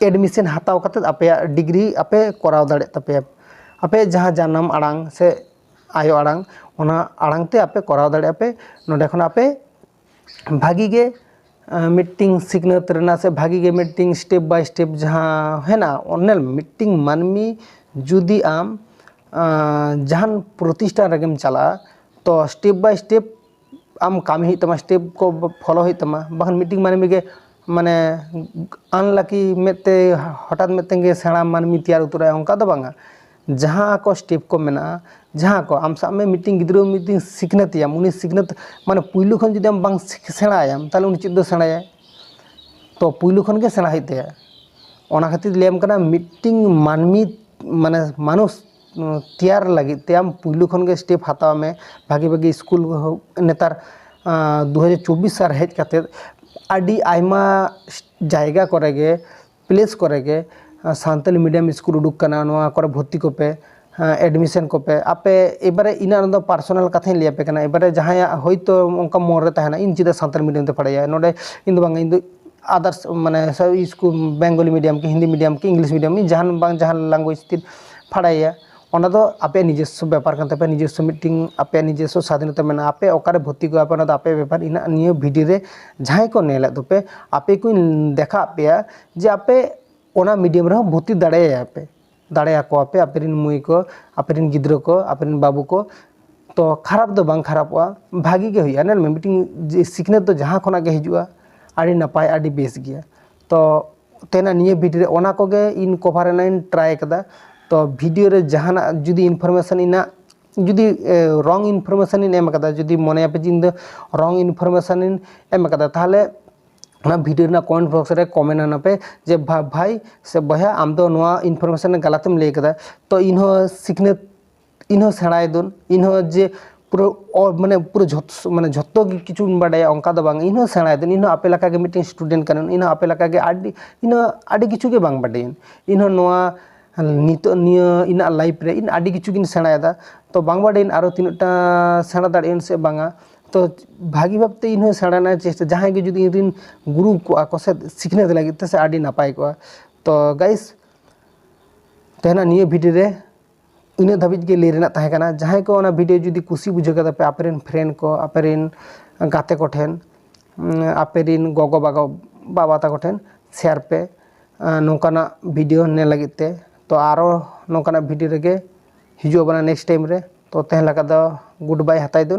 admission ᱦᱟᱛᱟᱣ ᱠᱟᱛᱮᱫ ᱟᱯᱮᱭᱟᱜ degree ᱟᱯᱮ ᱠᱚᱨᱟᱣ ᱫᱟᱲᱮᱭᱟᱜ ᱛᱟᱯᱮᱭᱟ᱾ ᱟᱯᱮ ᱡᱟᱦᱟᱸ ᱡᱟᱱᱟᱢ ᱟᱲᱟᱝ ᱥᱮ ᱟᱭᱳ ᱟᱲᱟᱝ, ᱚᱱᱟ ᱟᱲᱟᱝ ᱛᱮ ᱟᱯᱮ ᱠᱚᱨᱟᱣ ᱫᱟᱲᱮᱭᱟᱜᱼᱟ ᱯᱮ᱾ ᱱᱚᱰᱮ ᱠᱷᱚᱱ ᱟᱯᱮ ᱵᱷᱟᱹᱜᱤ ᱜᱮ, ᱟᱸ, ᱢᱤᱫᱴᱤᱝ ᱥᱤᱠᱷᱱᱟᱹᱛ ᱨᱮᱱᱟᱜ ᱥᱮ ᱵᱷᱟᱹᱜᱤ ᱜᱮ ᱢᱤᱫᱴᱤᱝ step by step ᱡᱟᱦᱟᱸ ᱦᱮᱱᱟᱜᱼᱟ, ᱚᱱᱮ ᱢᱤᱫᱴᱤᱝ ᱢᱟᱹᱱᱢᱤ ᱡᱩᱫᱤ ᱟᱢ, ᱟᱸ, ᱡᱟᱦᱟᱱ ᱯᱨᱚᱛᱤᱥᱴᱷᱟᱱ ᱨᱮᱜᱮᱢ ᱪᱟᱞᱟᱜᱼᱟ, ᱛᱚ step by step ᱟᱢ ᱠᱟᱹᱢᱤ ᱦᱩᱭᱩᱜ ᱛᱟᱢᱟ, step ᱠᱚ follow ᱦᱩᱭᱩᱜ ᱛᱟᱢᱟ, ᱵᱟᱠᱷᱟᱱ ᱢᱤᱫᱴᱤᱝ ᱢᱟᱹᱱᱢᱤ ᱜᱮ ᱢᱟᱱᱮ unlucky ᱢᱮᱫ ᱛᱮ, ᱦᱚᱴᱟᱛ ᱢᱮᱫ ᱛᱮᱜᱮ ᱥᱮᱬᱟ ᱢᱟᱹᱱᱢᱤ ᱛᱮᱭᱟᱨ ᱩᱛᱟᱹᱨᱚᱜᱼᱟᱭ, ᱚᱱᱠᱟ ᱫᱚ ᱵᱟᱝᱟ᱾ ᱡᱟᱦᱟᱸ ᱠᱚ step ᱠᱚ ᱢᱮᱱᱟᱜᱼᱟ, ᱡᱟᱦᱟᱸ ᱠᱚ ᱟᱢ ᱥᱟᱵ ᱢᱮ ᱢᱤᱫᱴᱤᱝ ᱜᱤᱫᱽᱨᱟᱹ ᱢᱤᱫᱴᱤᱝ ᱥᱤᱠᱷᱱᱟᱹᱛ ᱮᱭᱟᱢ, ᱩᱱᱤ ᱥᱤᱠᱷᱱᱟᱹᱛ ᱢᱟᱱᱮ ᱯᱩᱭᱞᱩ ᱠᱷᱚᱱ ᱡᱩᱫᱤ ᱟᱢ ᱵᱟᱝ ᱥᱤᱠ- ᱥᱮᱬᱟᱭᱟᱢ, ᱛᱟᱦᱚᱞᱮ ᱩᱱᱤ ᱪᱮᱫ ᱫᱚ ᱥᱮᱬᱟᱭᱟᱭ? ᱛᱚ ᱯᱩᱭᱞᱩ ᱠᱷᱚᱱ ᱜᱮ ᱥᱮᱬᱟ ᱦᱩᱭᱩᱜ ᱛᱟᱭᱟ᱾ ᱚᱱᱟ ᱠᱷᱟᱹᱛᱤᱨ ᱞᱟᱹᱭᱟᱢ ᱠᱟᱱᱟ, ᱢᱤᱫᱴᱤᱝ ᱢᱟᱹᱱᱢᱤ ᱢᱟᱱᱮ ᱢᱟᱱᱩᱥ ᱛᱮᱭᱟᱨ ᱞᱟᱹᱜᱤᱫ ᱛᱮ ᱟᱢ ᱯᱩᱭᱞᱩ ᱠᱷᱚᱱ ᱜᱮ step ᱦᱟᱛᱟᱣ ᱢᱮ᱾ ᱵᱷᱟᱜᱮ ᱵᱷᱟᱜᱮ ᱥᱠᱩᱞ ᱱᱮᱛᱟᱨ ᱫᱩ ᱦᱟᱡᱟᱨ ᱪᱚᱵᱵᱤᱥ ᱥᱟᱞ ᱦᱮᱡ ᱠᱟᱛᱮᱫ ᱟᱹᱰᱤ ᱟᱭᱢᱟ ᱡᱟᱭᱜᱟ ᱠᱚᱨᱮ ᱜᱮ, place ᱠᱚᱨᱮ ᱜᱮ ᱥᱟᱱᱛᱟᱞᱤ medium ᱥᱠᱩᱞ ᱩᱰᱩᱠ ᱠᱟᱱᱟ, ᱱᱚᱣᱟ ᱠᱚᱨᱮ ᱵᱷᱚᱨᱛᱤ ᱠᱚᱯᱮ, admission ᱠᱚᱯᱮ᱾ ᱟᱯᱮ ᱮᱵᱟᱨᱮ ᱤᱱᱟᱹ ᱫᱚ personal ᱠᱟᱛᱷᱟᱧ ᱞᱟᱹᱭ ᱟᱯᱮ ᱠᱟᱱᱟ᱾ ᱮᱵᱟᱨᱮ ᱡᱟᱦᱟᱸᱭᱟᱜ ᱦᱳᱭᱛᱳ ᱚᱱᱠᱟ ᱢᱚᱱ ᱨᱮ ᱛᱟᱦᱮᱱᱟ, ᱤᱧ ᱪᱮᱫᱟᱜ ᱥᱟᱱᱛᱟᱞᱤ medium ᱛᱮ ᱯᱟᱲᱦᱟᱭᱟ, ᱱᱚᱰᱮ ᱤᱧ ᱫᱚ ᱵᱟᱝ, ᱤᱧ ᱫᱚ others ᱢᱟᱱᱮ ᱥᱠᱩᱞ Bengali medium ᱠᱤ, ᱦᱤᱱᱫᱤ medium ᱠᱤ, English medium ᱠᱤ, ᱡᱟᱦᱟᱱ ᱵᱟᱝ ᱡᱟᱦᱟᱱ language ᱛᱮ ᱯᱟᱲᱦᱟᱭᱟ, ᱚᱱᱟ ᱫᱚ ᱟᱯᱮᱭᱟᱜ ᱱᱤᱡᱚᱥᱥᱚ ᱵᱮᱯᱟᱨ ᱠᱟᱱ ᱛᱟᱯᱮᱭᱟ, ᱱᱤᱡᱚᱥᱥᱚ ᱢᱤᱫᱴᱤᱝ ᱟᱯᱮᱭᱟᱜ ᱱᱤᱡᱚᱥᱥᱚ ᱥᱟᱫᱷᱤᱱᱚᱛᱟ ᱢᱮᱱᱟᱜᱼᱟ᱾ ᱟᱯᱮ ᱚᱠᱟᱨᱮ ᱵᱷᱚᱨᱛᱤ ᱠᱚᱣᱟ ᱯᱮ, ᱚᱱᱟ ᱫᱚ ᱟᱯᱮᱭᱟᱜ ᱵᱮᱯᱟᱨ᱾ ᱤᱱᱟᱹ ᱱᱤᱭᱟᱹ video ᱨᱮ ᱡᱟᱦᱟᱸᱭ ᱠᱚ ᱧᱮᱞᱮᱫ ᱫᱚᱯᱮ, ᱟᱯᱮ ᱠᱚᱧ ᱫᱮᱠᱷᱟᱣᱟᱫ ᱯᱮᱭᱟ ᱡᱮ ᱟᱯᱮ ᱚᱱᱟ medium ᱨᱮᱦᱚᱸ ᱵᱷᱚᱨᱛᱤ ᱫᱟᱲᱮᱭᱟᱭᱟ ᱯᱮ, ᱫᱟᱲᱮᱭᱟᱠᱚᱣᱟ ᱯᱮ, ᱟᱯᱮ ᱨᱮᱱ ᱢᱟᱹᱭ ᱠᱚ, ᱟᱯᱮ ᱨᱮᱱ ᱜᱤᱫᱽᱨᱟᱹ ᱠᱚ, ᱟᱯᱮ ᱨᱮᱱ ᱵᱟᱹᱵᱩ ᱠᱚ᱾ ᱛᱚ ᱠᱷᱟᱨᱟᱯ ᱫᱚ ᱵᱟᱝ ᱠᱷᱟᱨᱟᱯᱚᱜᱼᱟ, ᱵᱷᱟᱜᱤ ᱜᱮ ᱦᱩᱭᱩᱜᱼᱟ᱾ ᱧᱮᱞ ᱢᱮ, ᱢᱤᱫᱴᱤᱝ ᱡᱮ ᱥᱤᱠᱷᱱᱟᱹᱛ ᱫᱚ ᱡᱟᱦᱟᱸ ᱠᱷᱚᱱᱟᱜ ᱜᱮ ᱦᱤᱡᱩᱜᱼᱟ, ᱟᱹᱰᱤ ᱱᱟᱯᱟᱭ, ᱟᱹᱰᱤ ᱵᱮᱥ ᱜᱮᱭᱟ᱾ ᱛᱚ ᱛᱮᱦᱮᱧᱟᱜ ᱱᱤᱭᱟᱹ video ᱨᱮ ᱚᱱᱟ ᱠᱚᱜᱮ ᱤᱧ cover ᱨᱮᱱᱟᱜ ᱤᱧ try ᱠᱟᱫᱟ᱾ ᱛᱚ video ᱨᱮ ᱡᱟᱦᱟᱱᱟᱜ ᱡᱩᱫᱤ information ᱤᱧᱟᱹᱜ ᱡᱩᱫᱤ wrong information ᱤᱧ ᱮᱢ ᱠᱟᱫᱟ, ᱡᱩᱫᱤ ᱢᱚᱱᱮᱭᱟᱯᱮ ᱡᱮ ᱤᱧ ᱫᱚ wrong information ᱤᱧ ᱮᱢ ᱠᱟᱫᱟ, ᱛᱟᱦᱚᱞᱮ ᱚᱱᱟ video ᱨᱮᱱᱟᱜ comment box ᱨᱮ comment ᱟᱱᱟᱯᱮ ᱡᱮ ᱵᱷᱟ- ᱵᱷᱟᱭ ᱥᱮ ᱵᱚᱭᱦᱟ, ᱟᱢ ᱫᱚ ᱱᱚᱣᱟ information ᱜᱟᱞᱟᱛ ᱮᱢ ᱞᱟᱹᱭ ᱠᱟᱫᱟ᱾ ᱛᱚ ᱤᱧᱦᱚᱸ ᱥᱤᱠᱷᱱᱟᱹᱛ, ᱤᱧᱦᱚᱸ ᱥᱮᱬᱟᱭ ᱫᱩᱧ, ᱤᱧᱦᱚᱸ ᱡᱮ ᱯᱩᱨᱟᱹ ᱚ- ᱢᱟᱱᱮ ᱯᱩᱨᱟᱹ ᱡᱷᱚᱛ- ᱢᱟᱱᱮ ᱡᱷᱚᱛᱚ ᱜᱮ ᱠᱤᱪᱷᱩᱧ ᱵᱟᱰᱟᱭᱟ, ᱚᱱᱠᱟ ᱫᱚ ᱵᱟᱝ᱾ ᱤᱧᱦᱚᱸ ᱥᱮᱬᱟᱭ ᱫᱩᱧ, ᱤᱧᱦᱚᱸ ᱟᱯᱮ ᱞᱮᱠᱟᱜᱮ ᱢᱤᱫᱴᱮᱱ student ᱠᱟᱹᱱᱟᱹᱧ, ᱤᱧᱦᱚᱸ ᱟᱯᱮ ᱞᱮᱠᱟᱜᱮ ᱟᱹᱰᱤ, ᱤᱧᱦᱚᱸ ᱟᱹᱰᱤ ᱠᱤᱪᱷᱩ ᱜᱮ ᱵᱟᱝ ᱵᱟᱰᱟᱭᱟᱹᱧ᱾ ᱤᱧᱦᱚᱸ ᱱᱚᱣᱟ ᱱᱤᱛᱚᱜ ᱱᱤᱭᱟᱹ ᱤᱧᱟᱹᱜ life ᱨᱮ ᱤᱧ ᱟᱹᱰᱤ ᱠᱤᱪᱷᱩ ᱜᱤᱧ ᱥᱮᱬᱟᱭᱮᱫᱟ᱾ ᱛᱚ ᱵᱟᱝ ᱵᱟᱰᱟᱭᱟᱹᱧ ᱟᱨᱚ ᱛᱤᱱᱟᱹᱜ ᱴᱟ ᱥᱮᱬᱟ ᱫᱟᱲᱮᱭᱟᱜ ᱟᱹᱧ ᱥᱮ ᱵᱟᱝᱟ᱾ ᱛᱚ ᱵᱷᱟᱹᱜᱤ ᱵᱷᱟᱵᱛᱮ ᱤᱧᱦᱚᱸ ᱥᱮᱬᱟ ᱨᱮᱱᱟᱜ ᱪᱮᱥᱴᱟ, ᱡᱟᱦᱟᱸᱭ ᱜᱮ ᱡᱩᱫᱤ ᱤᱧ ᱨᱮᱱ ᱜᱩᱨᱩ ᱠᱚᱜᱼᱟ ᱠᱚ ᱥᱮ ᱥᱤᱠᱷᱱᱟᱹᱛ ᱞᱟᱹᱜᱤᱫ ᱛᱮ ᱥᱮ, ᱟᱹᱰᱤ ᱱᱟᱯᱟᱭ ᱠᱚᱜᱼᱟ᱾ ᱛᱚ guys, ᱛᱮᱦᱮᱧᱟᱜ ᱱᱤᱭᱟᱹ video ᱨᱮ ᱤᱱᱟᱹᱜ ᱫᱷᱟᱹᱵᱤᱡ ᱜᱮ ᱞᱟᱹᱭ ᱨᱮᱱᱟᱜ ᱛᱟᱦᱮᱸ ᱠᱟᱱᱟ᱾ ᱡᱟᱦᱟᱸᱭ ᱠᱚ ᱚᱱᱟ video ᱡᱩᱫᱤ ᱠᱩᱥᱤ ᱵᱩᱡᱷᱟᱹᱣ ᱠᱟᱫᱟ ᱯᱮ, ᱟᱯᱮ ᱨᱮᱱ friend ᱠᱚ, ᱟᱯᱮ ᱨᱮᱱ ᱜᱟᱛᱮ ᱠᱚᱴᱷᱮᱱ, ᱩᱸ, ᱟᱯᱮ ᱨᱮᱱ ᱜᱚᱜᱚ ᱵᱟᱵᱟ, ᱵᱟᱵᱟ ᱛᱟᱠᱚ ᱴᱷᱮᱱ share ᱯᱮ, ᱟᱸ, ᱱᱚᱝᱠᱟᱱᱟᱜ video ᱧᱮᱞ ᱞᱟᱹᱜᱤᱫ ᱛᱮ᱾ ᱛᱚ ᱟᱨᱚ ᱱᱚᱝᱠᱟᱱᱟᱜ video ᱨᱮᱜᱮ ᱦᱤᱡᱩᱜ ᱟᱵᱚᱱᱟ next time ᱨᱮ᱾ ᱛᱚ ᱛᱮᱦᱮᱧ ᱞᱮᱠᱟ ᱫᱚ good bye ᱦᱟᱛᱟᱭ ᱫᱩᱱ᱾